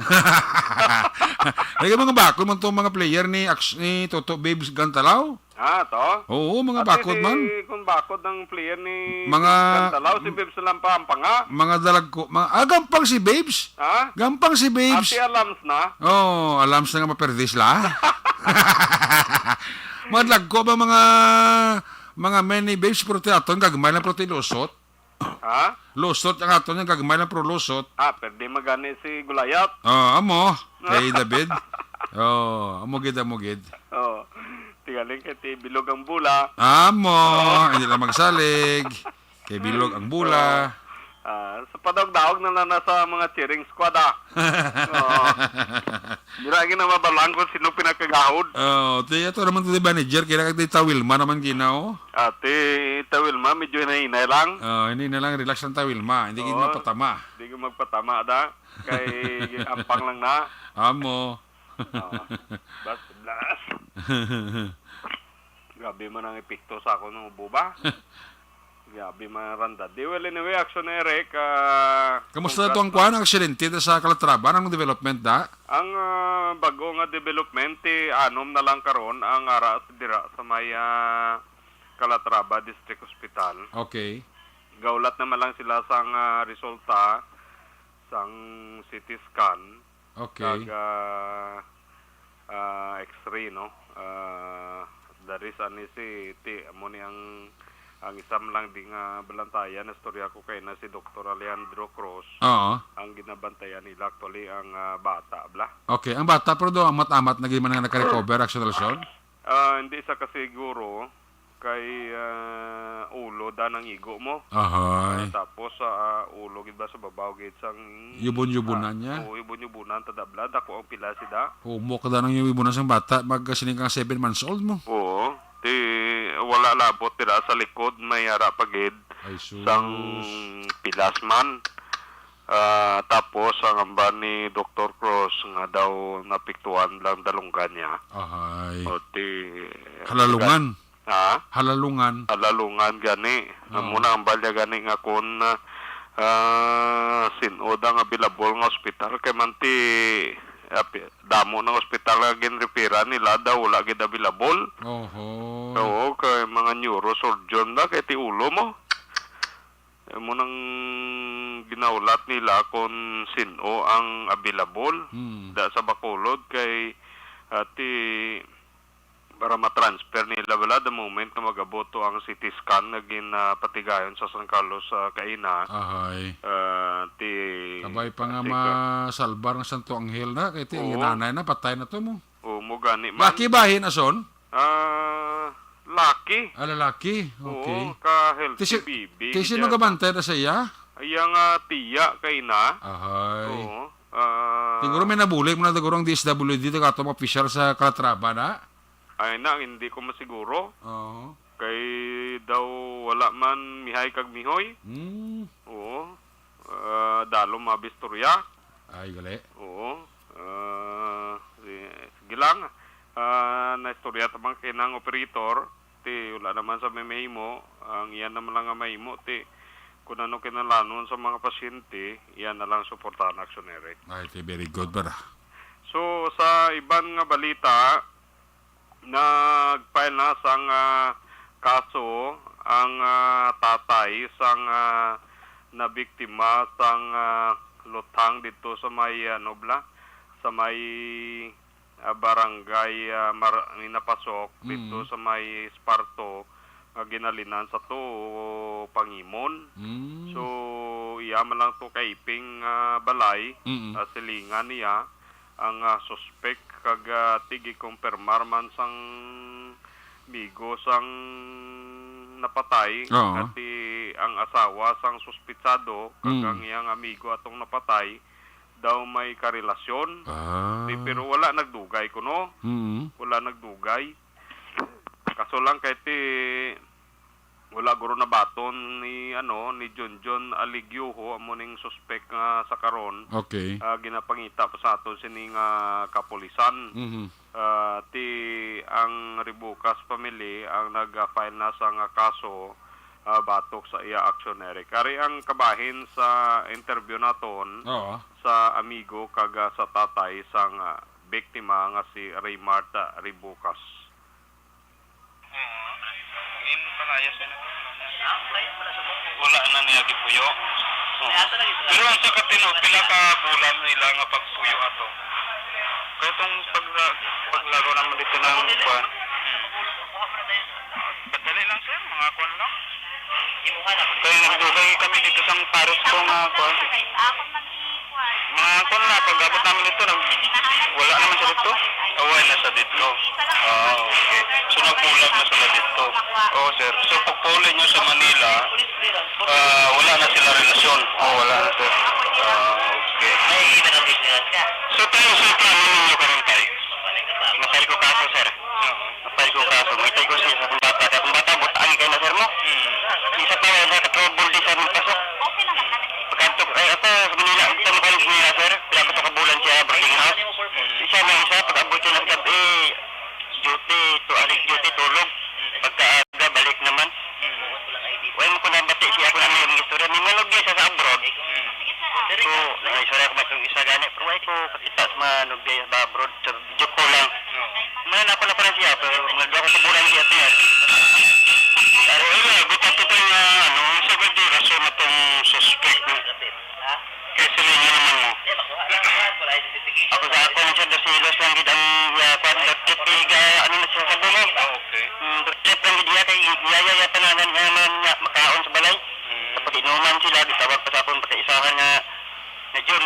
Ay, mga bakod man tong mga player ni Aks-, ni Toto Babes Gantalaw? Ah, to? Oo, mga Ate, bakod si, man. Kung bakod ang player ni Mga Gantalaw, si Babes lang pa ang panga. Mga dalagko, mga, ah, gampang si Babes? Ha? Gampang si Babes. Ate, alams na? Oh, alams na nga maperdis la. Mga dalagko ba mga, mga many Babes, pero ti aton, gagmay lang, pero ti lusot. Ha? Lusot ang aton, yung gagmay lang, pero lusot. Ah, pwede magani si Goliath. Oh, amo. Kay David. Oh, amo gid, amo gid. Oh, tingaling kay ti bilog ang bula. Amo, Oh. hindi lang magsalig. Kay bilog ang bula. Oh. Ah, sa padaog-daog na lang na sa mga cheering squad, ah. Oo. Dira gid na mabalaan kung sino pinakagahod. Oh, ti ato naman ti manager, kaya kag ti Tawilma naman ginaw. Ah, ti Tawilma, medyo hinay-hinay lang. Oh, hindi na lang, relax lang Tawilma. Hindi gid Oo. mapatama. Hindi ko magpatama da. Kay ampang lang na. Amo. Oo. Bas, blas. Grabe man ang epekto sa ako ng ubo ba? Grabe man ang randa. Di, well, anyway, Action Eric, ah, Kamusta na to ang congrats kwan, ang aksidente da sa Calatrava? Anong development da? Ang, ah, bago nga development, ti anom na lang karon ang ara dira sa may, ah, Calatrava District Hospital. Okay. Gaulat naman lang sila sang, ah, resulta sang C T scan. Okay. Kag, ah, ah, X-ray, no? Ah, dari sa ni si ti, amo ni ang, ang isa man lang di nga balantayan na istorya ko kay na si Doktor Alejandro Cruz. Oo. Ang ginabantayan nila actually ang, ah, bata, bla. Okay, ang bata pero do amat-amat na gid man nga nakarecover, Action Nelson? Ah, hindi sa kasiguro kay, ah, ulo da nang igo mo. Ahay. Ah, tapos sa, ah, ulo gid ba sa babaw gid sang Yubon-yubunan Ah, niya? Oo, yubon-yubunan ta da bla, dako ang pila sida. Humok da nang yubon-yubunan sang bata, mag sining kang seven months old mo. Oo, ti wala labot dira sa likod, may ara pa gid Ay, sus. sang pilas man. Ah, tapos ang amban ni Doktor Cruz nga daw napiktuan lang dalunggan niya. Ahay. O, ti Halalungan. Ha? Halalungan. Halalungan gani. Oo. Amo na ang balya gani nga kun, ah, ah, sin-o da nga available nga ospital kay man ti, ah, pi-, damo ng ospital nga ginreferan nila daw wala gid available. Oho. Oo, kay mga neurosurgeon da kay ti ulo mo. Amo nang ginaulat nila kon sin-o ang available. Hmm. Da sa Bacolod kay, ah, ti para ma-transfer nila bala the moment nga mag-abot to ang C T scan nga gin, ah, patigayon sa San Carlos, ah, kaina. Ahay. Ah, ti Kabay pa nga ti masalbar nga Santo Angel na, kay ti ang Oo. Nanay na, patay na to mo. Oo, mo gani man. Laki bahin, ason? Ah, laki. Ah, lalaki. Okay. Oo, ka healthy Ti si-, baby, ti sino kaya gabantay na sa iya? Iya nga tiya kay na. Ahay. Oo. Ah, Siguro may nabulig mo na siguro ang D S W D, taga atong official sa Calatrava na. Ay na, hindi ko masiguro. Oo. Kay daw wala man mihay kag mihoy. Hmm. Oo. Ah, dalom mabistorya. Ay, gali. Oo. Ah, si-, sige lang. Ah, naistorya ta man kay nang operator, ti wala naman sa may mahimo. Ang iyan naman lang nga mahimo, ti kung ano kinahanglanon sa mga pasyente, iyan na lang suportahan, Action Eric. Ay, ti very good, brother. So, sa iban nga balita, nag-file na sang, ah, kaso ang, ah, tatay sang, ah, nabiktima sang, ah, lutang didto sa may, ah, Nobla, sa may, ah, barangay, ah, Mar-, Minapasok, didto Mm. sa may Esparto, nga ginhalinan sa tuo pangimon. Mm. So, iya man lang to kaiping, ah, balay, Mm. ah, silingan niya ang, ah, suspek kag, ah, ti gikumpirmar man sang migo sang napatay, Oo. Nga ti ang asawa sang suspitsado kag Mm. ang iyang amigo atong napatay daw may karelasyon. Ah. Ti, pero wala nagdugay kuno. Mm. Wala nagdugay. Kaso lang kay ti wala guro nabaton ni, ano, ni Junjun Aligioho, amo ning suspek nga sa karon. Okay. Ah, ginapangita pa sa aton sini nga kapulisan. Mhm. Ah, ti ang Rebucas family ang nag-file na sa nga kaso, ah, batok sa iya aksyon, Eric. Ari ang kabahin sa interview naton Oo. sa amigo kag, ah, sa tatay sang, ah, biktima nga si Raymart, ah, Rebucas. Oo. Ginpalayas na. Wala na niya gipuyo. Oo. Pero ang sa katino, pila ka bulan nila nga pagpuyo ato? Kaya itong pagla-, paglago naman dito ng kuwan. Hmm. Madali lang, sir. Mga kuwan lang. Kaya nagdugay kami dito sa pares ko nga kuwan. Mga kuwan na, pag-abot namin dito, nag-, wala naman siya dito. Ah, wala na sa dito. Ah, okay. So, nagbulag na sila dito. Oo, sir. So, pagpauli nyo sa Manila, ah, wala na sila relasyon? Oo, wala na, sir. Ah, okay. So, tayo sa plano ninyo karon, tay? Mapay ko kaso, sir. Oo. Mapay ko kaso. Mapay ko siya sa akong bata. Kaya akong bata, butaan kayo na, sir, mo. Hmm. Isa pa, wala ka trouble di sa aming pasok. Pagkantok, ay, ako, sa Manila, ang tanong ko nila, sir, pila ko sa kabulan siya, boarding house. Hmm. Isa na isa, pag-abot siya ng gabi, duty, to, alig duty, tulog. Pagkaaga, balik naman. Wala mo ko nabati siya, ako na may istorya. May manugya siya sa abroad. So, may istorya ko ba itong isa gani? Pero wala ko kakita sa manugya sa abroad. Sa video call lang. Oo. May na ako na pala siya, pero mga daw ko sa bulan siya, sir. Pero, wala, gusto ko ito yung, ano, sa ganda yung rason na itong suspect, no? Kay silingan naman mo. Ako sa ako, sir, dos kilos lang gid ang, ah, kwan, birth certificate, ano na siya sa bulo. Ah, okay. Mm, birth certificate lang gid iya, kay iya, iya, iya, pananan nga man nga makaon sa balay. Mm. Sa pag-inuman sila, gitawag pa sa akon, pati isahan nga, na Jun.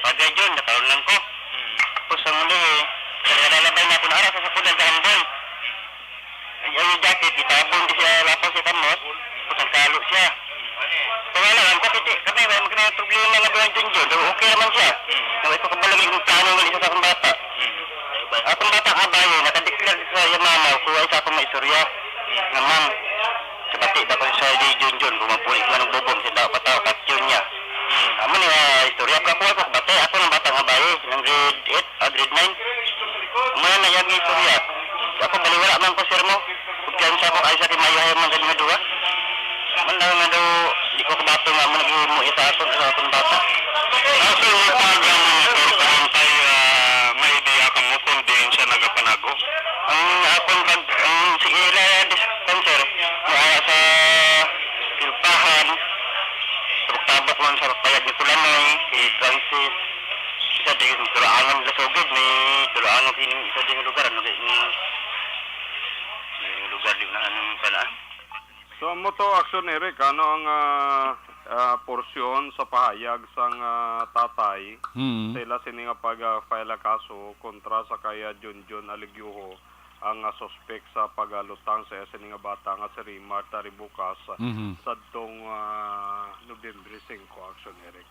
Pagay Jun, nakaroon lang ko. Mm. Tapos ang uli, eh, kaya lalabay na ako, naara sa sakudan sa ambon. Mm. Ay, ang jacket, itabon di siya lapaw siya kamot, kusang kalo siya. Kaya lang, ang kapiti, kami, wala man kami problema nga doon dyan dyan. So, okay naman siya. Naway ko kabalang yung plano ng isa sa akong bata. Akong bata nga bayo, nakadeclare sa iya mama, kuha isa akong maistorya. Nga, "Ma'am, kabati ba ko sa di Junjun, kung mapuli ko ng bubong, sa daw pataw, katyon niya." Amo ni, ah, istorya, kakuha ko, kabati, ako ng bata nga bayo, ng grade eight, ah, grade nine. Muna na yung istorya. Ako, baliwala man ko, sir, mo. Kung kaya Ay, sa timayahay man gani nga duwa. Man lang nga daw, di ko kabato nga mo naghimo sa akon, sa akon bata. Ang sino pa dyan, Mister Kaantay, ah, may idea ka mo kung diin siya nagapanago? Ang akon pag, ang sige, ira, dis-, kan, sir, mao sa Silpahan, tabok-tabok man sa Payag ni Kulanay, si Francis, isa din, Turaangan, Lasugid, may Turaangan sining isa din lugar, ano, kay, mm, yung lugar di na, ano, yung kana. So, amo to, Action Eric, ano ang, ah, ah, porsyon sa pahayag sang, ah, tatay Mm. sa ila sini nga pag, ah, file a kaso kontra sa kay, ah, Junjun Aligiojo, ang, ah, suspek sa pagalutang sa iya sini nga bata nga si Rimart Aribucas Mhm. sadtong, ah, Nobyembre singko, Action Eric.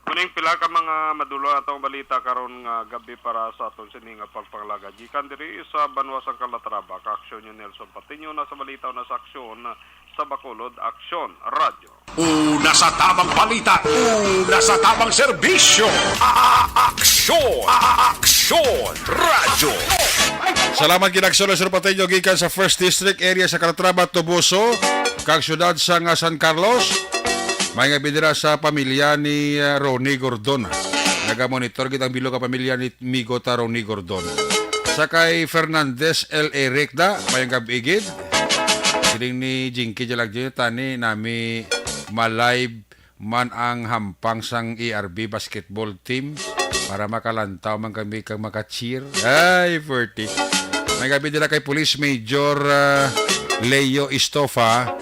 Muning pila ka mga madulong atong balita karon nga gabi para sa aton sini nga pagpanglaga. Gikan diri sa banwa sang Calatrava, ka-aksyon ni Nelson Patiño, na sa balita, na sa aksyon sa Bacolod, Aksyon Radyo. Una sa tamang balita, una sa tamang serbisyo. A-, aksyon, a-, aksyon, radyo. Salamat gid, Aksyon Nelson Patiño, gikan sa First District area sa Calatrava, Toboso, kag siyudad sang San Carlos. May nga bidira sa pamilya ni, ah, Ronnie Gordon. Nagamonitor gid ang bilog nga pamilya ni Migo ta Ronnie Gordon. Sa kay Fernandez L. Eric da, mayong gab-i gid. Siling ni Jinky Jalagyo, tani nami ma-live man ang hampang sang A R B basketball team para makalantaw man kami kag maka-cheer. Ay, forty. May gab-i dira kay Police Major, ah, Leo Estofa,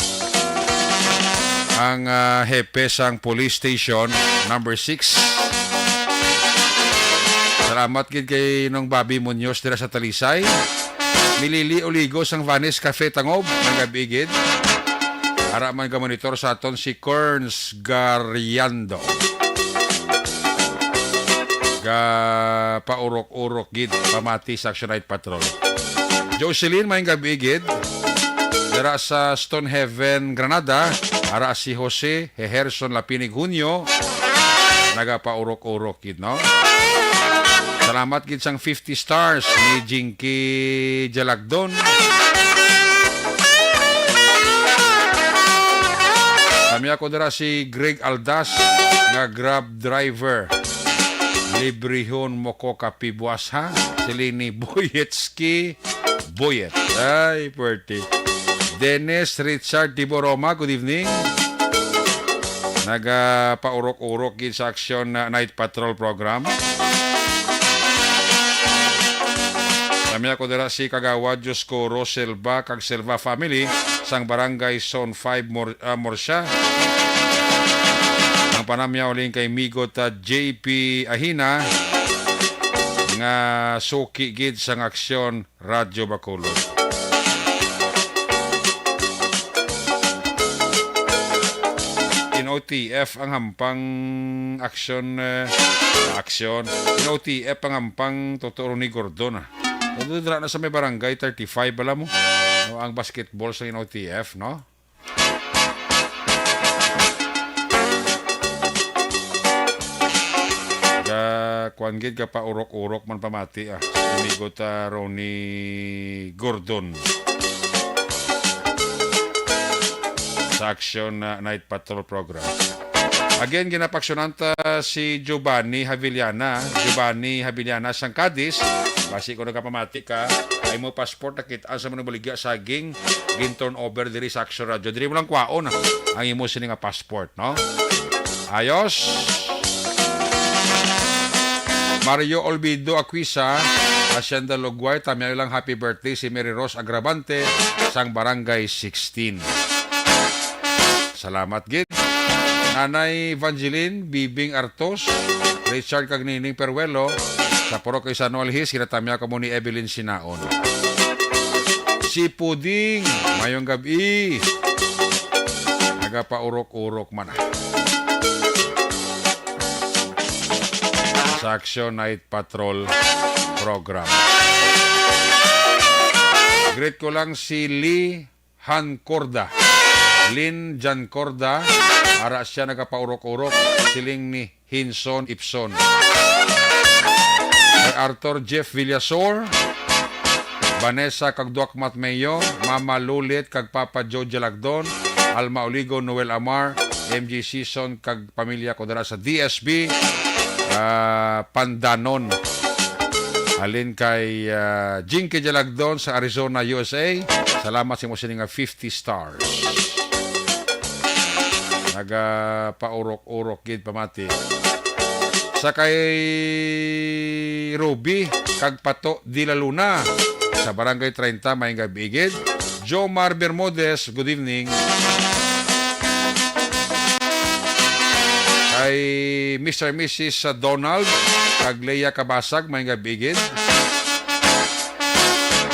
ang, ah, hepe sang Police Station number six. Salamat gid kay Nong Bobby Muñoz dira sa Talisay. Milili Oligo sang Vanes Cafe Tangob, may gab-i gid. Ara man ga-monitor sa aton si Kerns Gariando. Ga-paurok-urok gid pamati sa Action Night Patrol. Jocelyn, mayong gab-i gid. Dira sa Stonehaven, Granada, ara si Jose Heherson Lapinig Junio, nagapaurok-urok gid, no? Salamat gid sang fifty stars ni Jinky Jalagdon. Kami ako dira si Greg Aldas nga Grab driver. Librehon mo ko kape buas, ha? Siling ni Boyetski Boyet. Ay, pwerte. Dennis Richard Tiboroma, good evening. Nagapaurok-urok gid sa Action, uh, Night Patrol program. Kami ako dira si Kagawad Dioscoro Silva kag Silva family sang Barangay Zone five Mor-, ah, Murcia. Ang panamyaw uling kay Migot, ah, J P Ahina nga suki gid sang Aksyon Radyo Bacolod. In O T F ang hampang aksyon, eh, aksyon. In O T F ang hampang Totoo ni Gordon, ah. Dira na sa may barangay thirty-five, alam mo? No, ang basketball sa in O T F, no? Ga, kuwan gid, gapaurok-urok man pamati, ah. Amigo ta Ronnie Gordon sa Action, ah, Night Patrol Program. Again, ginapaksyonan ta si Giovanni Haviliana. Giovanni Haviliana sang Cadiz. Basi ko nagapamati ka, ay mo passport na kit-an sa manubaligya saging gin-turn over diri sa Action Radio. Diri mo lang kwaon ang imo sini nga passport, no? Ayos. Mario Olvido Aquisa, Hacienda Lugway, tamyaw lang happy birthday si Mary Rose Agravante sang Barangay sixteen. Salamat gid. Nanay Evangeline, Bibing Artos, Richard kag Nining Peruelo, sa Purok kay San Juan Hills, ginatamyaw kamo ni Evelyn Sinaon. Si Puding, mayong gab-i. Nagapaurok-urok man, ah, sa Action Night Patrol Program. Greet ko lang si Lee Jan Corda. Lin Jan Corda, ara siya nagapaurok-urok, siling ni Hinson Ipson. Kay Arthur Jeff Villasor, Vanessa kag Doc Matmeo, Mama Lulit kag Papa Joe Jalagdon, Alma Oligo, Noel Amar, M G Season kag pamilya ko dira sa D S B, ah, Pandanon. Halin kay, ah, Jinky Jalagdon sa Arizona, U S A. Salamat sa imo sini nga fifty stars. Nagapaurok-urok gid pamati. Sa kay Ruby kag Pato de la Luna sa Barangay treinta, maayong gabi gid. Jomar Bermudez, good evening. Kay Mister Missus Donald kag Leia Kabasag, maayong gabi gid.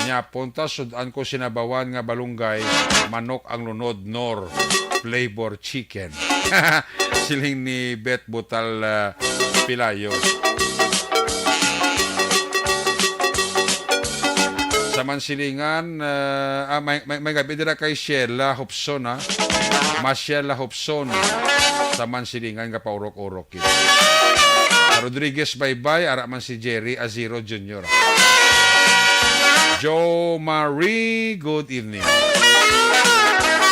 Nya, punta, sud-an ko sinabawan nga balunggay, manok ang lunod, nor flavor chicken. Siling ni Beth Butal, ah, Pilayo. Sa Mansilingan, ah, ah, may, may, maayong gabi dira kay Sheila Hopson, ha? Mas Sheila Hopson. Sa Mansilingan, gapaurok-urok gid. Sa Rodriguez Baybay, ara man si Jerry Aziro Junior. Joe Marie, good evening.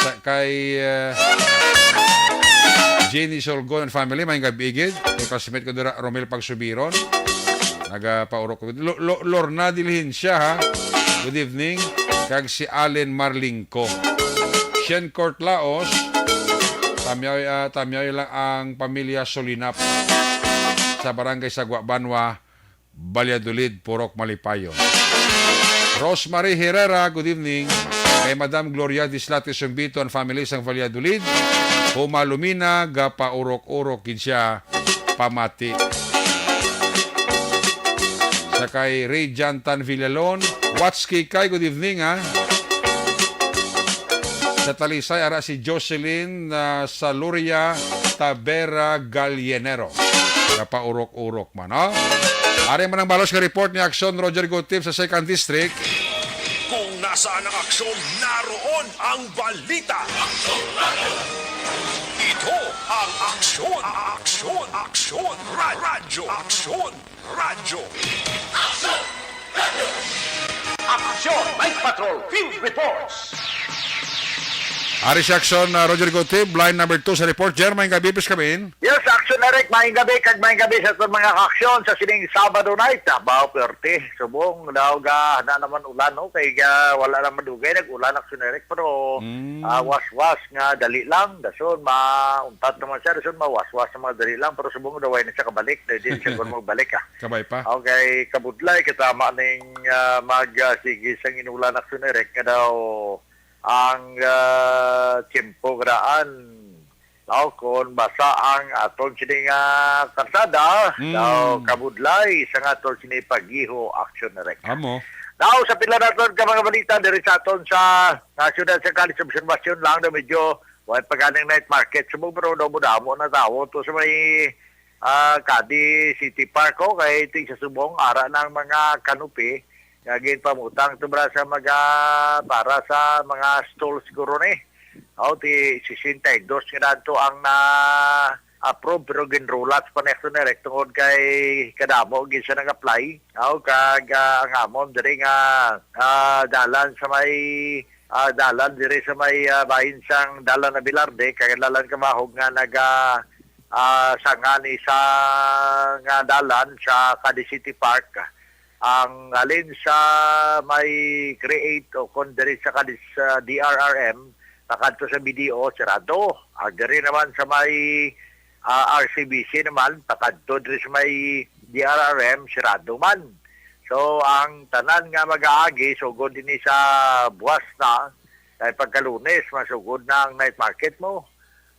Sa kay, uh, Jenny Solgon and family, maayong gabi gid. Kay classmate ko dira, Romel Pagsubiron. Nagapaurok ko. Lo-, Lo-, Lorna Diligencia, ha? Good evening. Kag si Allen Marlingco. Shen Court Laos, tamyaw, ah, tamyaw lang ang pamilya Solinap sa Barangay Sagwa Banwa, Valladolid, Purok Malipayon. Rosemary Herrera, good evening. Kay Madam Gloria Dislate Sumbito and family sang Valladolid, humalumina, gapaurok-urok gid siya pamati. Sa kay Ray Jantan Villalon, Watch Kikay, good evening, ha. Sa Talisay, ara si Jocelyn, ah, Saluria Tabera Gallenero. Napaurok-urok man, ha. Ari man ang balos nga report ni Aksyon Roger Gutip sa Second District. Kung nasaan ang aksyon, naroon ang balita. Ito ang Aksyon, Aksyon, Aksyon, Ra-, Radyo, Aksyon, Radyo. Aksyon, Night Patrol, Field Reports. Ari si Aksyon, uh, Roger Gutib, line number two sa report. Jer, maayong gabi, please come in. Yes, Aksyon Eric, maayong gabi, kag maayong gabi sa aton mga kaaksyon sa sining Sabado night. Abaw, perte, subong, daw ga, na naman ulan, no? Kay ga, wala naman dugay, nag-ulan, Aksyon Eric, pero, Mm. ah, was-was nga, dali lang, dason, mauntat naman siya, dason, mawas-was naman, dali lang, pero subong, daw, ay na siya kabalik, dahil di siya kung magbalik, ah. Kabay pa. Okay, kabudlay, katama ning, ah, mag, ah, sige sang inulan, Aksyon Eric, nga daw, ang, ah, tiyempo karaan, no, kon basa ang aton sini nga karsada, Mm. daw kabudlay sa nga aton sini pag-iho, Aksyon Eric. Amo. Now, sa pila naton ka mga balita diri sa aton sa, ah, siyudad sa Calis Observation lang, daw medyo way pa ganing night market. Subong, pero daw mo damo na tawo to sa may, ah, Cadiz City Park, oh, kay ti sa subong, ara na ang mga canopy nga ginpamutang to, bra, sa mga, para sa mga stall siguro ni. Aw, ti sesenta y dos nga dadto ang na-approve, pero ginrulat pa ni Aksyon Eric tungod kay kadamo gid siya nag-apply. Aw, kag, ah, ang amon diri nga, ah, dalan sa may, ah, dalan diri sa may, ah, bahin sang Dalan Abelarde, kag ang Dalan Kabahog nga naga, ah, sanga ni sa nga dalan sa Cadiz City Park. Ang halin sa may Create o kon diri sa Cadiz, sa D R R M, pakadto sa B D O, sirado. Ang diri naman sa may, ah, R C B C naman, pakadto diri sa may D R R M, sirado man. So, ang tanan nga mag-aagi, sugod dinhi sa buwas na, kay pagka-Lunes, masugod na ang night market mo.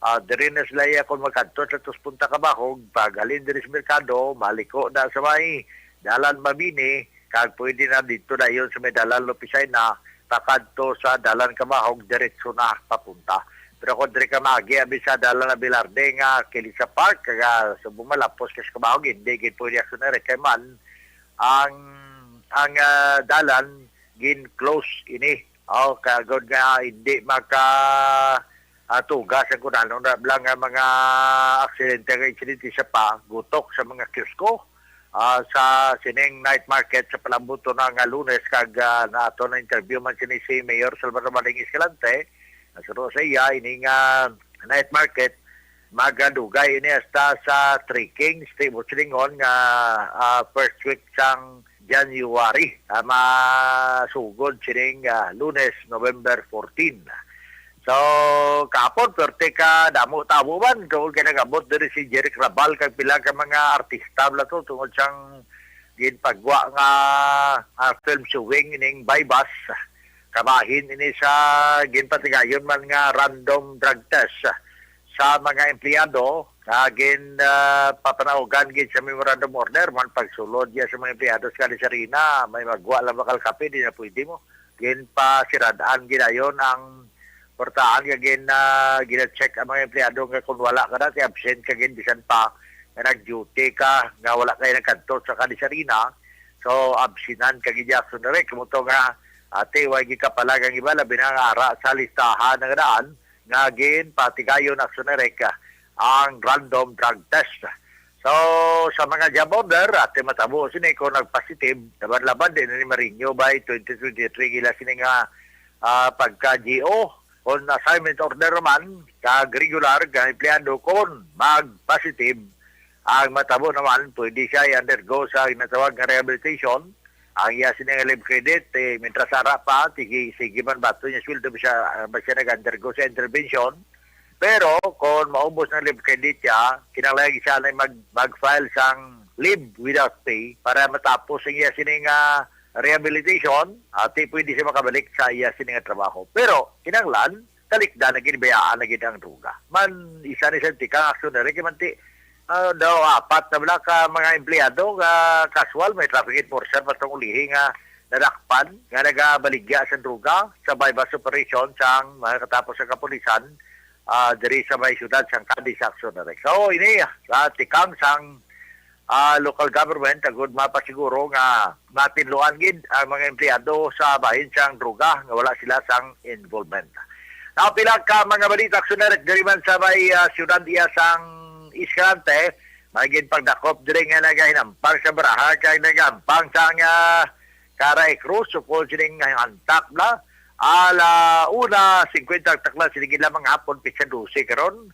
Ah, diri na sila iya kung magkadto sa tus Punta Kabahog, paghalin diri sa merkado, maliko na sa may Dalan Mabini, kag pwede na dito dayon sa may Dalan Lopesay na, pakadto sa Dalan Kabahog, diretso na papunta. Pero kung diri ka maagi, abi sa Dalan Abelarde nga kili sa park, kaga subong malapos ka sa Kabahog, hindi gid pwede, Aksyon Eric, kay man ang, ang, ah, dalan gin-close ini. Oh, kagod nga hindi maka, ah, tugas ang kunanon na lang nga mga aksidente, nga insidente sa pa, gutok sa mga kiosko. ah, sa sining night market sa palabot na nga Lunes, kag, ah, na ato na interview man sini si Mayor Salvador Baling Escalante. Nasuno sa iya, ini nga night market, magadugay ini hasta sa three Kings, ti mo silingon nga, ah, first week sang January, ah, masugod sining, ah, Lunes, November fourteen. So, kapon, perte ka damo tawo man, tungod kay nag-abot diri si Jeric Rabal kag pila ka mga artista bala to, tungod sang ginpagwa nga, ah, film showing ning Baybas. Kabahin ini sa ginpatigayon man nga random drug test sa mga empleyado nga gin, ah, papanaugan gid sa memorandum order man pagsulod niya sa mga empleyado sa Kalisarina, may magwa lang bakal kape, di na pwede mo. Ginpasirad-an gid ayon ang portahan nga gin, ah, gina-check ang mga empleyado nga kung wala ka na, ti absent ka gid, bisan pa nga nag-duty ka, nga wala kayo nagkadto sa Kalisarina, so absinan ka gid, Action Direct. Kamo to nga, ate, way gikapalag ang iba, labi na nga ara sa listahan nga daan nga ginpatigayon, Action Direct, ang random drug test. So, sa mga job order, ate, matabo sini kung nag-positive, laban-laban din ni Marinho by twenty twenty-three, gila sini nga, ah, pagka-G O, kung assignment order naman, kag regular nga empleyado, kung mag-positive, ang matabo naman, pwede siya i-undergo sa ginatawag nga rehabilitation. Ang iya sini nga leave credit, eh, mientras ara pa, sige, sige man bato niya sweldo, ba siya, ba siya nag-undergo sa intervention. Pero kung maubos ang leave credit siya, kinahanglan siya na mag, mag-file sang leave without pay para matapos ang iya sini nga rehabilitation, ati pwede siya makabalik sa iya sini nga trabaho. Pero kinahanglan, talikdan na gid, bayaan na gid ang droga. Man, isa ni sa tikang aksyon na rin, kay man ti, ah, daw apat na bala ka mga empleyado nga kaswal, may traffic enforcer pa tong ulihi nga nadakpan nga nagabaligya sa droga sa buy-bust operation sang mga katapos sa kapulisan, ah, diri sa may siyudad sang Cadiz, Action Direct. So, ini, ah, tikang sang, ah, local government, agud mapasiguro nga matinluan gid ang mga empleyado sa bahin sang droga nga wala sila sang involvement. Now, pila ka mga balita, Action Direct, diri man sa may, ah, siyudad iya sang Escalante, may ginpagdakop diri nga nagahinampang sa baraha kag nagahampang sang, ah, Cara e Cruz, upod sining hantak na. Ala una singkwenta ang taklas, sige lamang hapon, pitsa dose karon,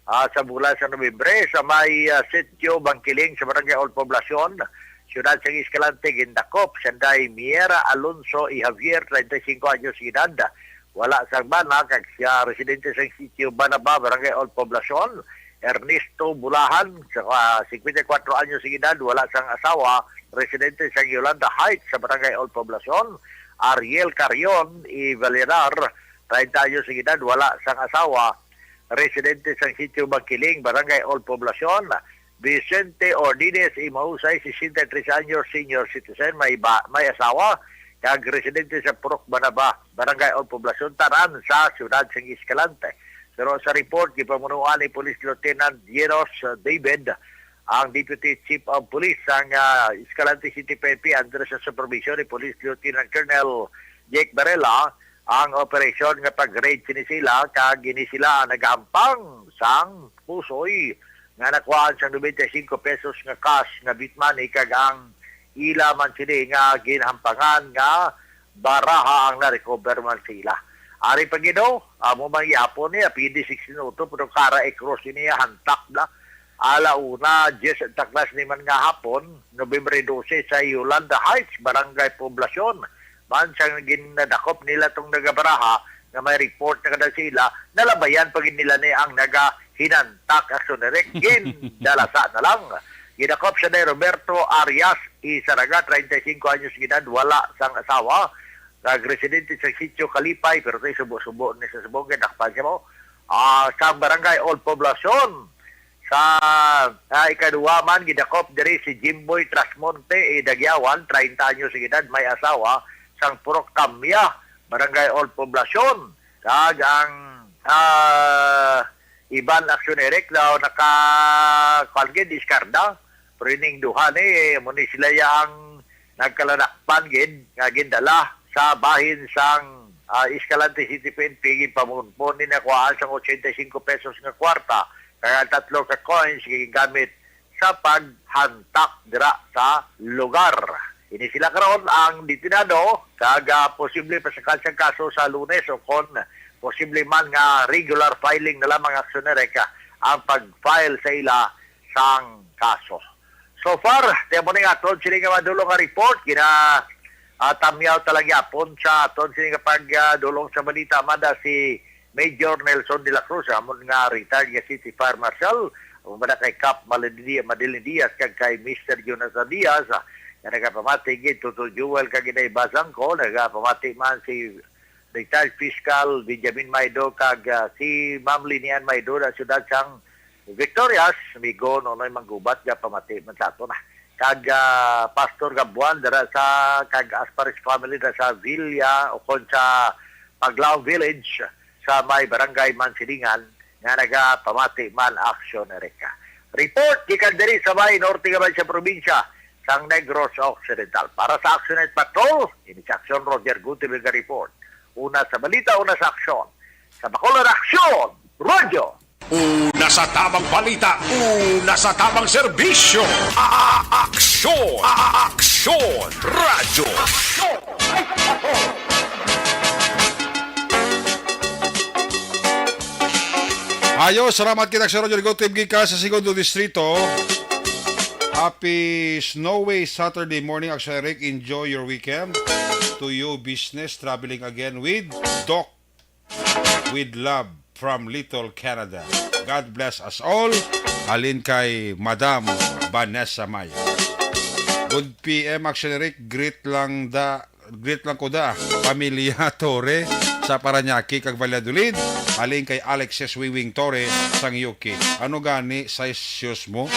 ah, sa bulan sa Nobyembre, sa may, ah, Sitio Bangkiling, sa Barangay Old Poblacion, siyudad sang Escalante, gindakop si Anday Miera Alonso y Javier, treinta y cinco anyos edad, wala sang bana, kag siya residente sa Sitio Banaba, Barangay Old Poblacion. Ernesto Bulahan, sa, ah, singkwenta y kuwatro anyos edad, wala sang asawa, residente sa Yolanda Heights, sa Barangay Old Poblacion. Ariel Carion y Vallenar, treinta anyos edad, wala sang asawa, residente sa Sitio Bangkiling, Barangay Old Poblacion. Vicente Ordines y Mausay, sesenta y tres anyos, senior citizen, may ba, may asawa, kag residente sa Purok Banaba, Barangay Old Poblacion, tanan sa siyudad sang Escalante. Pero sa report, gipamunuan ni Police Lieutenant Yenos David, ang Deputy Chief of Police sang, ah, Escalante City P N P under sa supervision ni Police Lieutenant Colonel Jake Barela, ang operasyon nga pag-raid sini sila, kag ini sila ang nagahampang sang pusoy nga nakuhaan sang noventa y cinco pesos nga cash nga bit money, kag ang ila man sini nga ginhampangan nga baraha ang na-recover man sa ila. Ari pa gid, oh, amo man gihapon ni, ah, P D sixteen oh two, pero Cara e Cruz ini, ah, hantak na. Ala una, diyes ang taklas ni man nga hapon, Nobyembre dose, sa Yolanda Heights, Barangay Poblacion. Man sang ginadakop nila tong nagabaraha nga may report na kada sa ila, nalabayan pa gid nila ni ang nagahinantak, Action Direct. Gindalasa na lang. Gidakop siya ni Roberto Arias Isaraga, treinta y cinco anyos edad, wala sang asawa, kag residente sa Sitio Kalipay, pero kay subo-subo ni sa subong, gidakpan siya mo. Ah, sa Barangay Old Poblacion, sa, ah, ikaduha man, gidakop diri si Jimboy Trasmonte, eh, Dagyawan, treinta anyos ang edad, may asawa, sang Purok Kamya, Barangay Old Poblacion. Kag ang, ah, iban, Action Direct, daw naka, kuwan gid, diskarda. Pero ining duha ni, eh, mo ni sila ya ang nagkaladakpan gid nga gindala sa bahin sang, ah, Escalante City P N P, ginpamunpon ni nakuhaan sang ochenta y cinco pesos nga kwarta, kag ang tatlo ka coins gigamit sa paghantak dira sa lugar. Ini sila karon ang detenado kag, ah, posible pasakal sang kaso sa Lunes o kon posible man nga regular filing na lamang, Aksyon Eric, ang pag-file sa ila sang kaso. So far, ti amo ni nga aton sini nga madulong nga report, gina, ah, tamyaw ta lang gyapon sa aton sini nga pagdulong sa balita, Amanda, si Major Nelson de la Cruz, amon nga retired nga City Fire Marshal, amo man na kay Cap Malindi-, Madeline Diaz, kag kay Mister Jonathan Diaz, ah, nga nagapamati gid, Toto Joel, kag Inday Bazangco, nagapamati man si retired Fiscal Benjamin Maido, kag, ah, si Ma'am Linian Maido, na siyudad sang Victorias, Migo, Nonoy Manggubat, nga pamati man sa ato na. Kag, ah, Pastor Gabuan, dira sa, kag Aspares family, dira sa Villa, o kon sa Paglaw Village, sa may Barangay Mansilingan, nga nagapamati man, Aksyon Eric. Report gikan diri sa may norte nga sa probinsya sang Negros Occidental. Para sa Aksyon Night Patrol, ini si Aksyon Roger Gutierrez nga report. Una sa balita, una sa aksyon. Sa Bacolod Aksyon, Radyo. Una sa tamang balita, una sa tamang serbisyo. A-, a-, aksyon, a-, a-, aksyon, Radyo Aksyon. Ayo, salamat kita sa Radyo Ligotim gikan sa Segundo Distrito. Happy snowy Saturday morning, Aksyon Eric. Enjoy your weekend. To you, business, traveling again with Doc. With love from Little Canada. God bless us all. Halin kay Madam Vanessa Mayo. Good P M, Aksyon Eric. Greet lang da, greet lang ko da, pamilya Torre sa Parañaque kag Valladolid. Halin kay Alexis Wiwing Torre sang U K. Ano gani size shoes mo?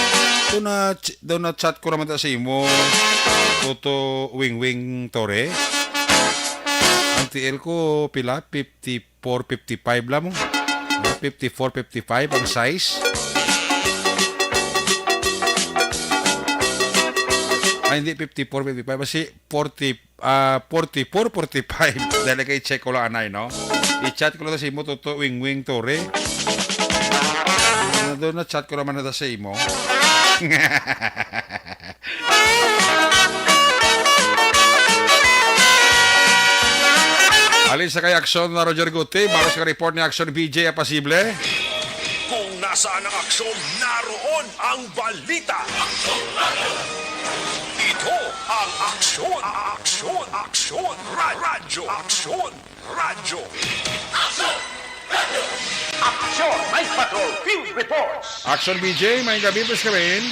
Daw na, daw na chat ko naman ta sa imo, Toto Wingwing Torre. Ang T L ko, pila? Fifty-four, fifty-five lang mo. Fifty-four, fifty-five ang size. Ay, hindi fifty-four, fifty-five. Kasi forty, ah, forty-four, forty-five. Dali kay check ko lang, anay, no? I-chat ko lang sa imo, Toto Wingwing Torre. Ano doon na chat ko naman na sa imo? Alin sa kay Aksyon na Roger Guti, balos ka report ni Aksyon B J Apasible. Kung nasaan ang aksyon, naroon ang balita. Ito ang Aksyon, Aksyon, Aksyon, Ra-, Radyo Aksyon, Radyo Aksyon, Aksyon, Night Patrol Field Reports. Aksyon B J, may gabi, Boss Kevin.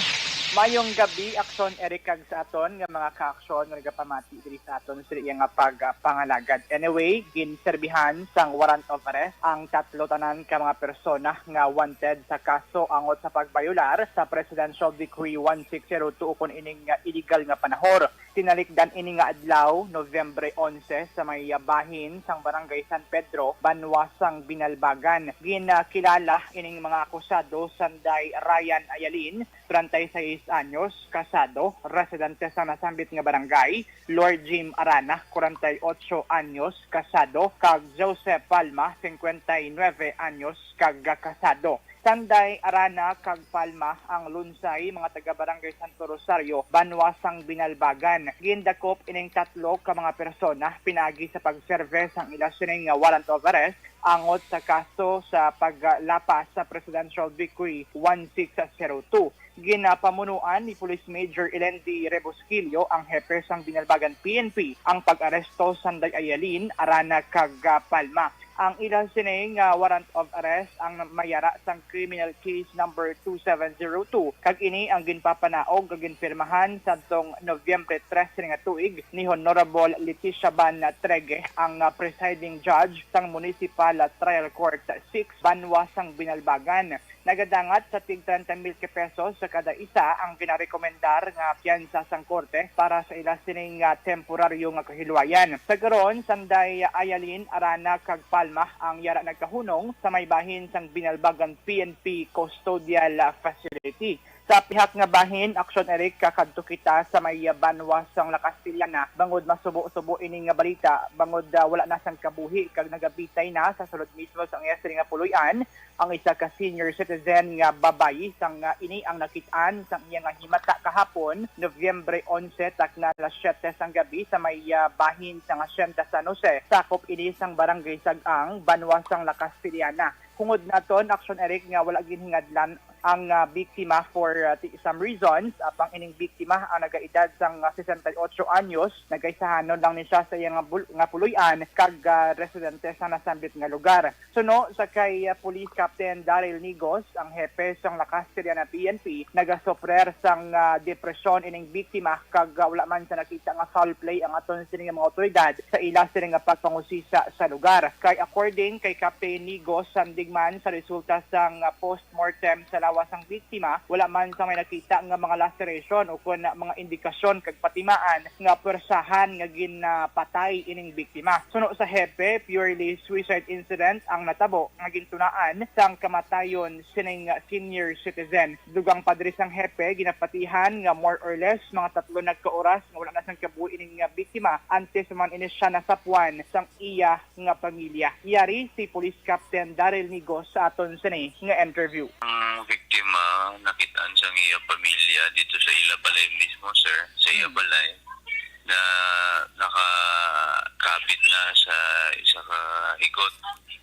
Mayong gabi, Aksyon Eric, kag sa aton nga mga ka-aksyon nga nagapamati diri sa aton sa iya nga pagpangalagad. Anyway, ginserbihan sang warrant of arrest ang tatlo tanan ka mga persona nga wanted sa kaso angot sa pagbayolar sa Presidential Decree one six zero two, ukon ining, ah, illegal nga panahor. Tinalikdan ini nga adlaw, Nobyembre onse, sa may bahin sang Barangay San Pedro, banwa sang Binalbagan. Ginakilala ining mga akusado sanday Ryan Ayalin, treinta y seis anyos, kasado, residente sa nasambit nga barangay, Lord Jim Arana, cuarenta y ocho anyos, kasado, kag Joseph Palma, cincuenta y nueve anyos, kag kasado. Sanday Arana kag Palma ang lunsay, mga taga Barangay Santo Rosario, banwa sang Binalbagan. Gindakop ining tatlo ka mga persona pinaagi sa pagserve sang ila sining nga warrant of arrest angot sa kaso sa paglapas sa Presidential Decree one six zero two. Ginapamunuan ni Police Major Elendi Rebosquillo, ang hepe sang Binalbagan P N P, ang pag-aresto sanday Ayalin, Arana, kag, ah, Palma. Ang ila sini nga warrant of arrest ang mayara sang criminal case number two seven zero two, kag ini ang ginpapanaog kag ginpirmahan sadtong Nobyembre tres nga tuig ni Honorable Leticia Ban Tregue, ang, ah, presiding judge sang Municipal Trial Court six, banwa sang Binalbagan. Nagadangat sa tig treinta mil ka pesos sa kada isa ang ginarekomendar nga piyansa sang korte para sa ila sining, ah, temporaryo nga kahilwayan. Sa karon, sanday Ayalin, Arana, kag Palma ang yara nagkahunong sa may bahin sang Binalbagan P N P Custodial, ah, Facility. Sa pihak nga bahin, Aksyon Eric, kakadto kita sa may banwa sang La Castellana bangod masubo-subo ini nga balita, bangod, ah, wala na sang kabuhi kag nagabitay na sa sulod mismo sang iya sini nga puloy-an Ang isa ka senior citizen nga babayi sang, ah, ini ang nakit-an sang iya nga himata kahapon, Nobyembre onse, takna alas siyete sang gabi sa may, ah, bahin sang Hacienda San Jose. Sakop ini sang Barangay Sag-ang, banwa sang La Castellana. Hungod naton, Action Eric, nga wala ginhingadlan ang, ah, biktima for, ah, ti-, some reasons. Apang ining biktima ang nagaedad sang, ah, sesenta y ocho anyos, nagkaisahanon lang ni siya sa iya nga bul-, nga puloy-an kag, ah, residente sa nasambit nga lugar. Suno sa kay, ah, Police Captain Daryl Nigos, ang hepe sang La Castellana P N P, nagasufrer sang, ah, depresyon ining biktima kag, ah, wala man sa nakita nga foul play ang aton sini nga mga otoridad sa ila sini nga pagpangusisa sa lugar. Kay according kay Captain Nigos, sandig man sa resulta sang, ah, post mortem sa lawas sang biktima, wala man sa may nakita nga mga laceration o kon mga indikasyon kag patimaan nga pwersahan nga ginpatay ining biktima. Suno sa hepe, purely suicide incident ang natabo nga gintunaan sang kamatayon sining senior citizen. Dugang pa diri sang hepe, ginapatihan nga more or less mga tatlo na ka oras nga wala na sang kabuhi ining, ah, biktima antes man ini siya nasapuan sang iya nga pamilya. Yari si Police Captain Daryl Nigos sa aton sini nga interview. Ang biktima nakit-an sang iya pamilya dito sa ila balay mismo, sir. Sa iya Hmm. balay na nakakabit na sa isa ka higot.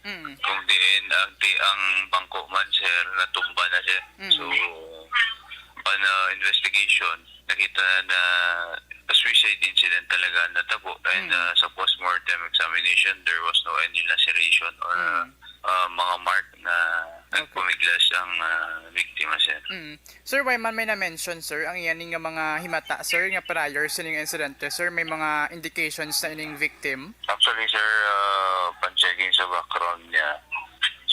Mm. Kung diin ang ti-, ang bangko man, sir, natumba na, sir. Mm. So, on, uh, investigation, nakita na suicide incident talaga natabo. And, Mm. uh, sa postmortem examination, there was no any laceration or, uh, Mm. uh, mga mark na Okay. nagpumiglas ang, uh, biktima, sir. Mm. Sir, why man may na-mention, sir, ang iya ni nga mga himata, sir, nga prior sa ining insidente, sir? May mga indications na ining victim? Actually, sir, uh, pan-checking sa background niya,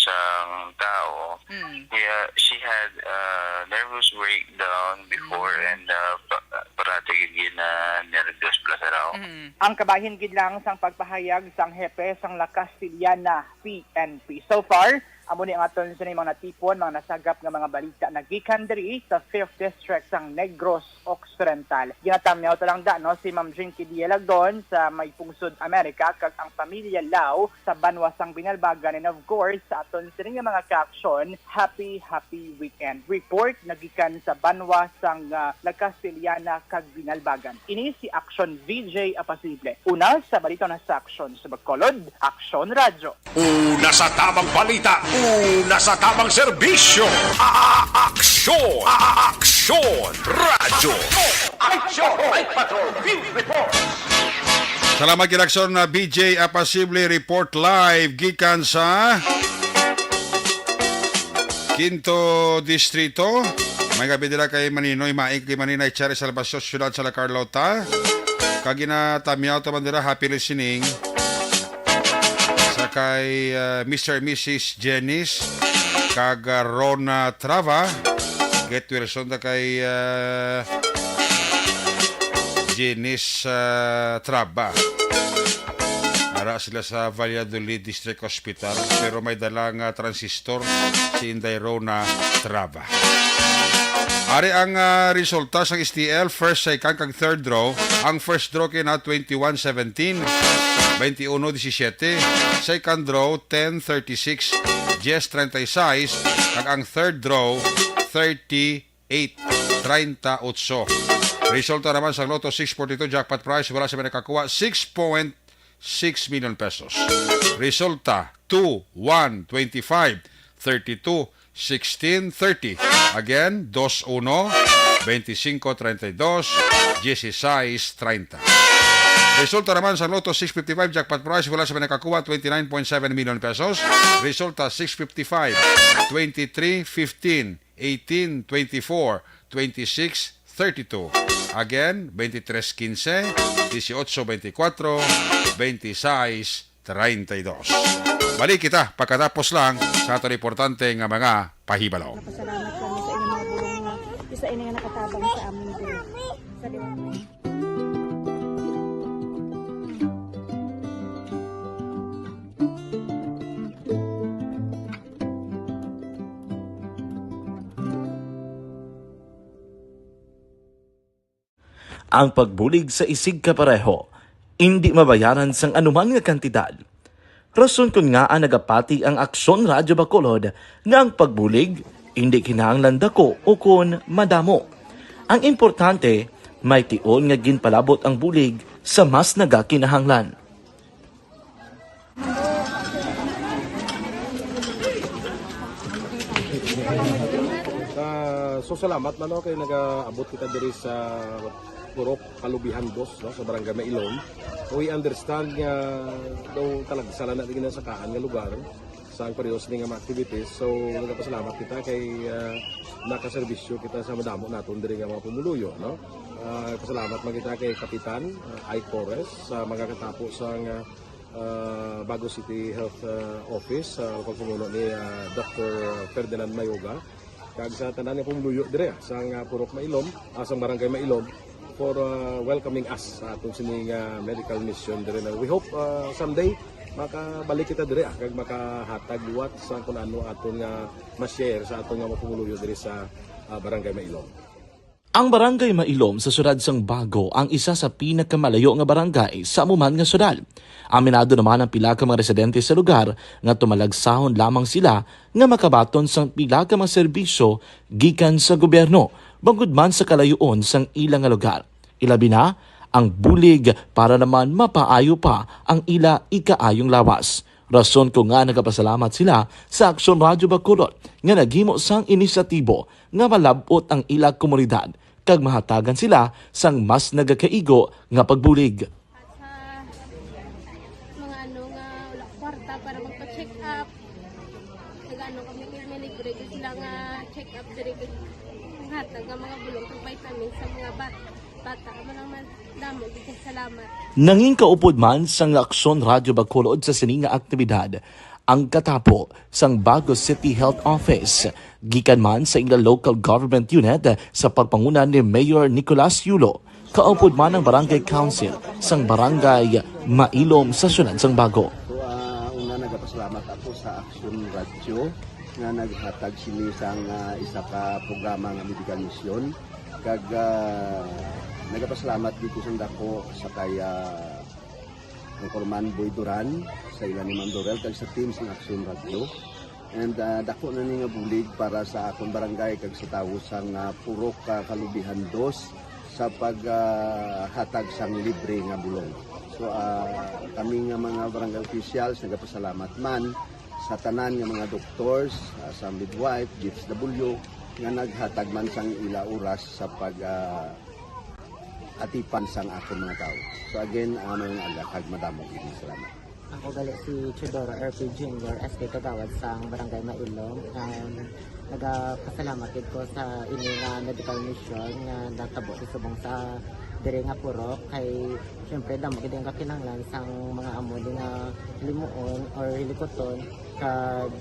sang tao, Mm. yeah, she had, uh, nervous breakdown before Mm. and, uh, pa-, parati gid na nervyos pala sa tao. Mm. Ang kabahin gid lang sang pagpahayag sang hepe sang La Castellana P N P. So far, amo ni ang aton sini mga natipon, mga nasagap nga mga balita nagikan diri sa fifth District sang Negros Occidental. Ginatamyaw ta lang da, no, si Ma'am Jinky Dialagdon sa may pungsod America kag ang pamilya Lao sa banwa sang Binalbagan, and of course, sa aton sini nga mga ka-aksyon, happy, happy weekend. Report nagikan sa banwa sang, ah, La Castellana kag Binalbagan. Ini si Action V J Apasible. Una sa balita na sa Aksyon sa Bacolod, Aksyon Radyo. Una sa tamang balita, una sa tamang serbisyo. A-, a-, aksyon, a-, a-, aksyon, radyo. Aksyon, Bike Patrol, Field Report. Salamat gid, Aksyon na B J Apasible, report live gikan sa Quinto Distrito. May gabi dira kay Maninoy Maig, kay Maninay Cherry Salvacion, siyudad sa La Carlota. Kag ginatamyaw ta man dira, happy listening. Sa kay, uh, Mister Missus Janice kag, uh, Rona Trava. Get well soon ta kay, uh, Janice, uh, Trava. Ara sila sa Valladolid District Hospital, pero may dala nga transistor si Inday Rona Trava. Ari ang, ah, resulta sang S T L, first, second, kag third draw. Ang first draw kay na twenty-one seventeen, twenty-one disisiete. Second draw, ten thirty-six, dies treinta y seis. Kag ang third draw, thirty-eight, treinta ocho. Resulta naman sa Lotto six forty-two jackpot prize, wala sa may nakakuha, six point six million pesos. Resulta, two, one, twenty-five, thirty-two, sixteen, thirty. Again, dos uno, veinticinco treinta y dos, dieciséis treinta. Resulta naman sa Lotto six fifty-five jackpot prize, wala sa may nakakuha, twenty-nine point seven million pesos. Resulta, six fifty-five, twenty-three fifteen, eighteen, twenty-four, twenty-six, thirty-two. Again, veintitrés quince, dieciocho veinticuatro, veintiséis treinta y dos. Balik kita pagkatapos lang sa aton importante nga mga pahibalo. Pasalamat kami sa inyong mga bulong nga isa ini nga nakatabang sa amin diri. Sa Ang pagbulig sa isigkapareho indi mabayaran sang anuman nga kantidad. Rason kon ngaa nagapati ang Aksyon Radyo Bacolod nga ang pagbulig indi kinahanglan dako ukon madamo. Ang importante, may tion nga ginpalabot ang bulig sa mas nagakinahanglan. Ah, so salamat man, no, kay nagaabot kita diri sa Purok Kalubihan Dos, no, sa Barangay Mailom. We understand nga daw talagsa lang na di ginasakaan nga lugar sa ang parehas ni nga mga activities. So nagapasalamat kita kay, ah, nakaserbisyo kita sa madamo naton diri nga mga pumuluyo, no. Ah, pasalamat man kita kay Kapitan, ah, Ike Torres sa mga katapo sa nga, ah, Bago City Health, ah, Office, sa pagpamuno ni, ah, Doctor Ferdinand Mayoga, kag sa tanan nga pumuluyo dire, ah, sa nga Purok Mailom, ah, sa Barangay Mailom, for, ah, welcoming us sa aton sini nga medical mission dire na we hope, ah, someday makabalik kita dire, ah, kag makahatag liwat sa kun ano aton nga ma-share sa aton nga mga pumuluyo dire sa, ah, Barangay Mailom. Ang Barangay Mailom sa siyudad sang Bago ang isa sa pinakamalayo nga barangay sa amo man nga siyudad. Aminado naman ang pila ka mga residente sa lugar nga tumalagsahon lamang sila nga makabaton sang pila ka mga serbisyo gikan sa gobyerno, bangod man sa kalayoon sang ila nga lugar. Ilabi na ang bulig para naman mapaayo pa ang ila ikaayong lawas. Rason kon ngaa nagapasalamat sila sa Aksyon Radyo Bacolod nga naghimo sang inisyatibo nga malab-ot ang ila komunidad kag mahatagan sila sang mas nagakaigo nga pagbulig. At sa mga ano nga wala kwarta para magpa-check up, nag-ano kami, may libre ko sila nga check up diri, kag hatag nga mga bulong kag vitamins sa mga bat-, bata. Amo lang man, damo gid kay salamat. Nangin kaupod man sang Aksyon Radyo Bacolod sa sini nga aktibidad ang katapo sang Bago City Health Office, gikan man sa ila local government unit sa pagpanguna ni Mayor Nicolas Yulo, kaupod man ang Barangay Council sang Barangay Mailom sa siyudad sang Bago. So, ah, una, nagapasalamat ako sa Aksyon Radyo nga naghatag sini sang, ah, isa ka programa nga medical mission. Kag, ah, nagapasalamat dito sa dako sa kay, ah, Anchorman Boy Duran, sa ila ni Ma'am Dorel, kag sa team sang Aksyon Radyo. And, ah, dako na ni nga bulig para sa akon barangay kag sa tawo sang, ah, Purok, ah, Kalubihan Dos sa pag, ah, hatag sang libre nga bulong. So, ah, kami nga mga barangay officials nagapasalamat man sa tanan nga mga doctors, ah, sa midwife, D S W, nga naghatag man sang ila oras sa pag, ah, atipan sang akon mga tawo. So again, ah, mayong aga kag madamo gid nga salamat. Ako gali si Teodoro R P Junior, S K Kagawad sang Barangay Mailom. Um, nagapasalamat gid ko sa ini nga medical mission nga natabo sa subong sa diri nga purok. Kay syempre, damo gid ang kakinahanglan sang mga amo di nga hilimuon or hilikuton, kag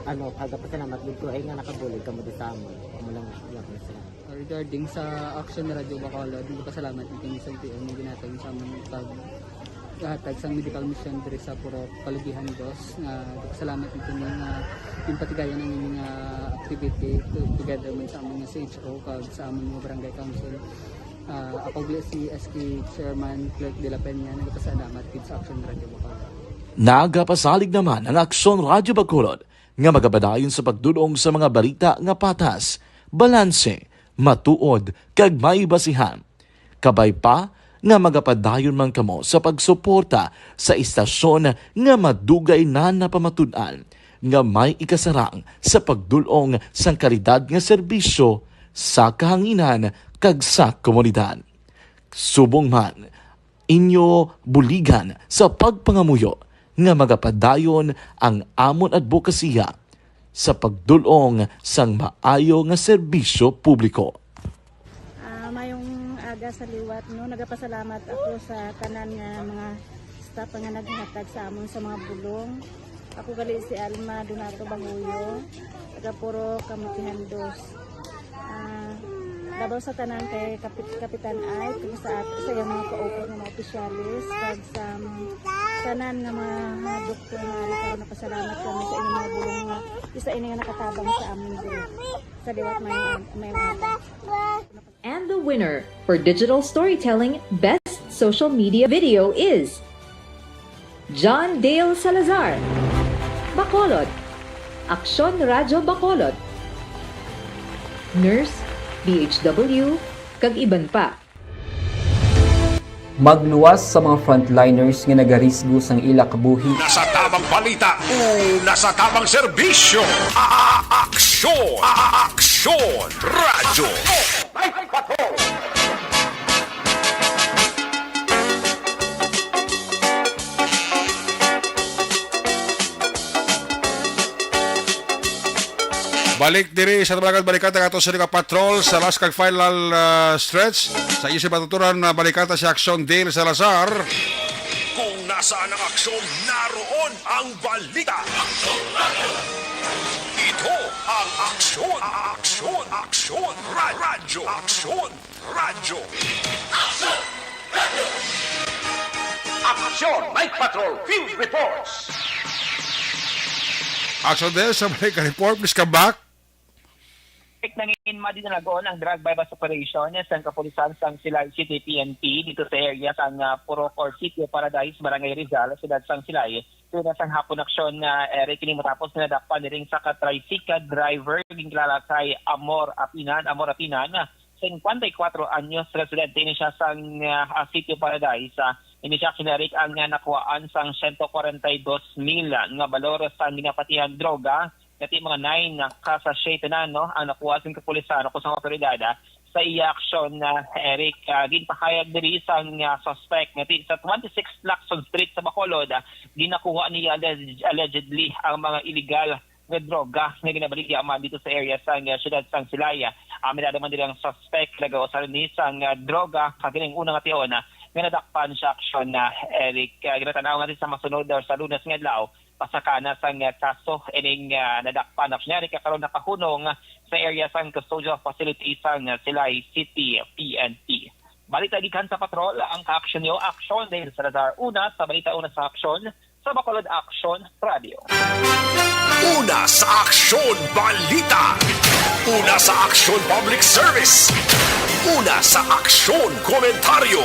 ano, kagapasalamat gid ko ay nga nakabulig kamo di sa amon. Amo lang, lang sila. Regarding sa Action Radio Bacolod, nagpasalamat gid kami sa L T O nga ginhatag sa amon pag hatag sang medical mission diri sa Purok Kalubihan Dos. Nga nagpasalamat gid kami nga ginpatigayon ang ining, ah, activity to-, together man sa amon nga C H O kag sa amon nga barangay council. Ah, ako gali si S K Chairman Clerk de la Peña, nagpasalamat gid sa Action Radio Bacolod. Nagapasalig naman ang Aksyon Radio Bacolod nga magapadayon sa pagdul-ong sa mga balita nga patas, balanse, matuod, kag may basihan. Kabay pa nga magapadayon man kamo sa pagsuporta sa istasyon nga madugay na napamatud-an nga may ikasarang sa pagdul-ong sang kalidad nga serbisyo sa kahanginan kag sa komunidad. Subong man, inyo buligan sa pagpangamuyo nga magapadayon ang amon adbokasiya sa pagdul-ong sang maayo nga serbisyo publiko. Ah, mayong aga sa liwat, no? Nagapasalamat ako sa tanan nga mga staff nga naghatag sa amon sa mga bulong. Ako gali si Alma Donato Banguyo, taga Purok Kalubihan Dos. Ah, labaw sa tanan kay Kapit-, Kapitan Ike, kag sa at-, sa iyang mga kaupod nga mga opisyalis, kag sa mga tanan nga mga, mga doktor nga ari, kag napasalamat kami sa inyong mga bulong nga isa ini nga nakatabang sa amin diri sa liwat may, may mga. And the winner for digital storytelling best social media video is John Dale Salazar, Bacolod. Aksyon Radyo Bacolod. Nurse, B H W, kag iban pa. Magluwas sa mga frontliners nga nagarisgo sang ila kabuhi. Una sa tamang balita, una sa tamang serbisyo. A-, a-, aksyon, a-, a-, aksyon, radyo. Balik diri sa Tabangan Balikan, ang ato sini nga patrol sa last kag final, ah, stretch. Sa isip matuturan na balikata si Aksyon Dale Salazar. Kung nasaan ang aksyon, naroon ang balita. Ito ang aksyon, aksyon, aksyon, ra-, radyo, aksyon, radyo. Aksyon! Night Patrol Field Reports. Aksyon Dale, sa balik ka report, please come back. Nangin madinagon ang drug buy-bust operation sang kapulisan sang Silay City P N P dito sa area sang, ah, Purok or Sitio Paradise, Barangay Rizal, siyudad sang Silay. Tuna sang hapon aksyon na, eh, kini matapos na nadakpan niring sa ka-tricycle driver, ginkilala kay Amor Apinan, Amor Apinan, cincuenta y cuatro anyos, residente ini siya sang, ah, Sitio Paradise. Ah, ini siya kinarik ang, ah, nakuhaan sang siyento kwarenta y dos mil nga balor sang ginapatihan droga, nga ti mga nine ka sachet tanan, no, ang nakuha sang kapulisan o sang otoridad, ah, sa iya aksyon na, Eric. Ah, ginpahayag diri sang, ah, suspect nga ti sa twenty-six Lacson Street sa Bacolod, ah, ginakuha niya alleg-, allegedly ang mga illegal nga droga nga ginabaligya man dito sa area sang, ah, siyudad sang Silay. Ah, aminado man diri ang suspect, nagausa ni sang, ah, droga kag ining una nga tion, ah, nga nadakpan sa aksyon na, Eric. Ah, ginatanaw nga sa masunod or sa Lunes nga adlaw, pasaka na sang, ah, kaso ining, ah, nadakpan na kunyari ka karon nakahunong sa area sang custodial facility sang, ah, Silay City P N P. Balita gikan sa patrol, ang kaaksyon niyo, Aksyon Dale Salazar. Una sa balita, una sa aksyon, sa Bacolod Aksyon Radio. Una sa aksyon, balita. Una sa aksyon, public service. Una sa aksyon, komentaryo.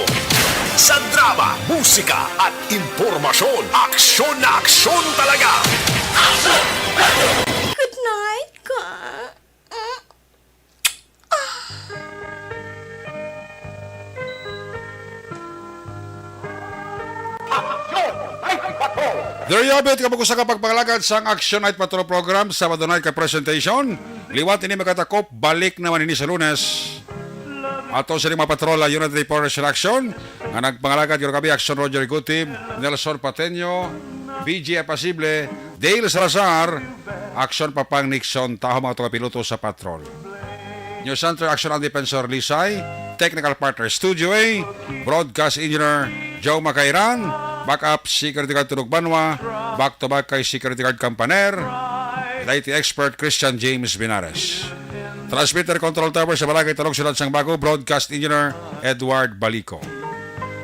Sa drama, musika, at impormasyon, aksyon na aksyon talaga. Good night, ka. There you have it, kabug-os nga pagpangalagad sang Action Night Patrol Program, Sabado Night ka presentation. Liwat ini, magkatakop, balik naman ini sa Lunes. Ato sa mga patrol, ah, Unity Forest in Action, nga nagpangalagad, garo kami, Action Roger Gutib, Nelson Pateño, V G Apasible, Dale Salazar, Action Papang Nixon, taho mga tuga piloto sa patrol. News Center, Action ang Defensor Lisay, Technical Partner Studio A, Broadcast Engineer Joe Macairan, Backup Security Guard Tulog Banwa, Back to Back kay Security Guard Campaner, L I T Expert Christian James Binares. Transmitter Control Tower sa Balagay, Talog, Siyudad sang Bago, Broadcast Engineer Edward Balico.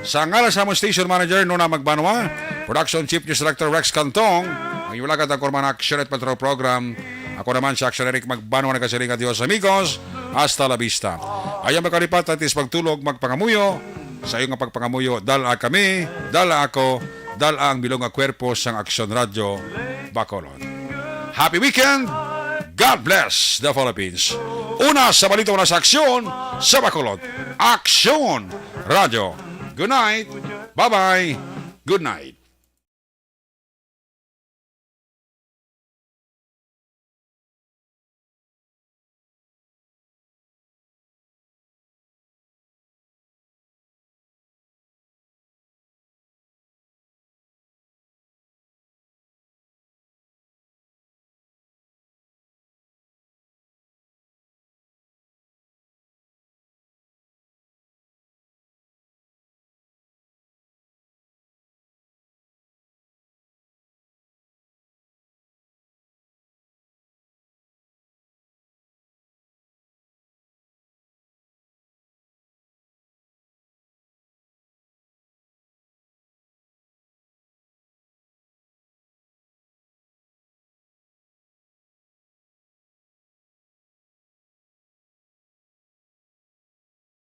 Sa ngalan sa among Station Manager, Nona Magbanwa, Production Chief News Director Rex Cantong, ang iwalagat ang Kurman Action at Patrol Program. Ako naman si Action Eric Magbanwa, nagkasiring, adios amigos, hasta la vista. Ayaw makalipat, at is pagtulog, magpangamuyo. Sa iyo nga pagpangamuyo, dala kami, dala ako, dala ang bilog nga kwerpo sang Action Radio Bacolod. Happy weekend! God bless the Philippines! Una sa balita, una sa aksyon, sa Bacolod, Aksyon Radio. Good night! Bye-bye! Good night!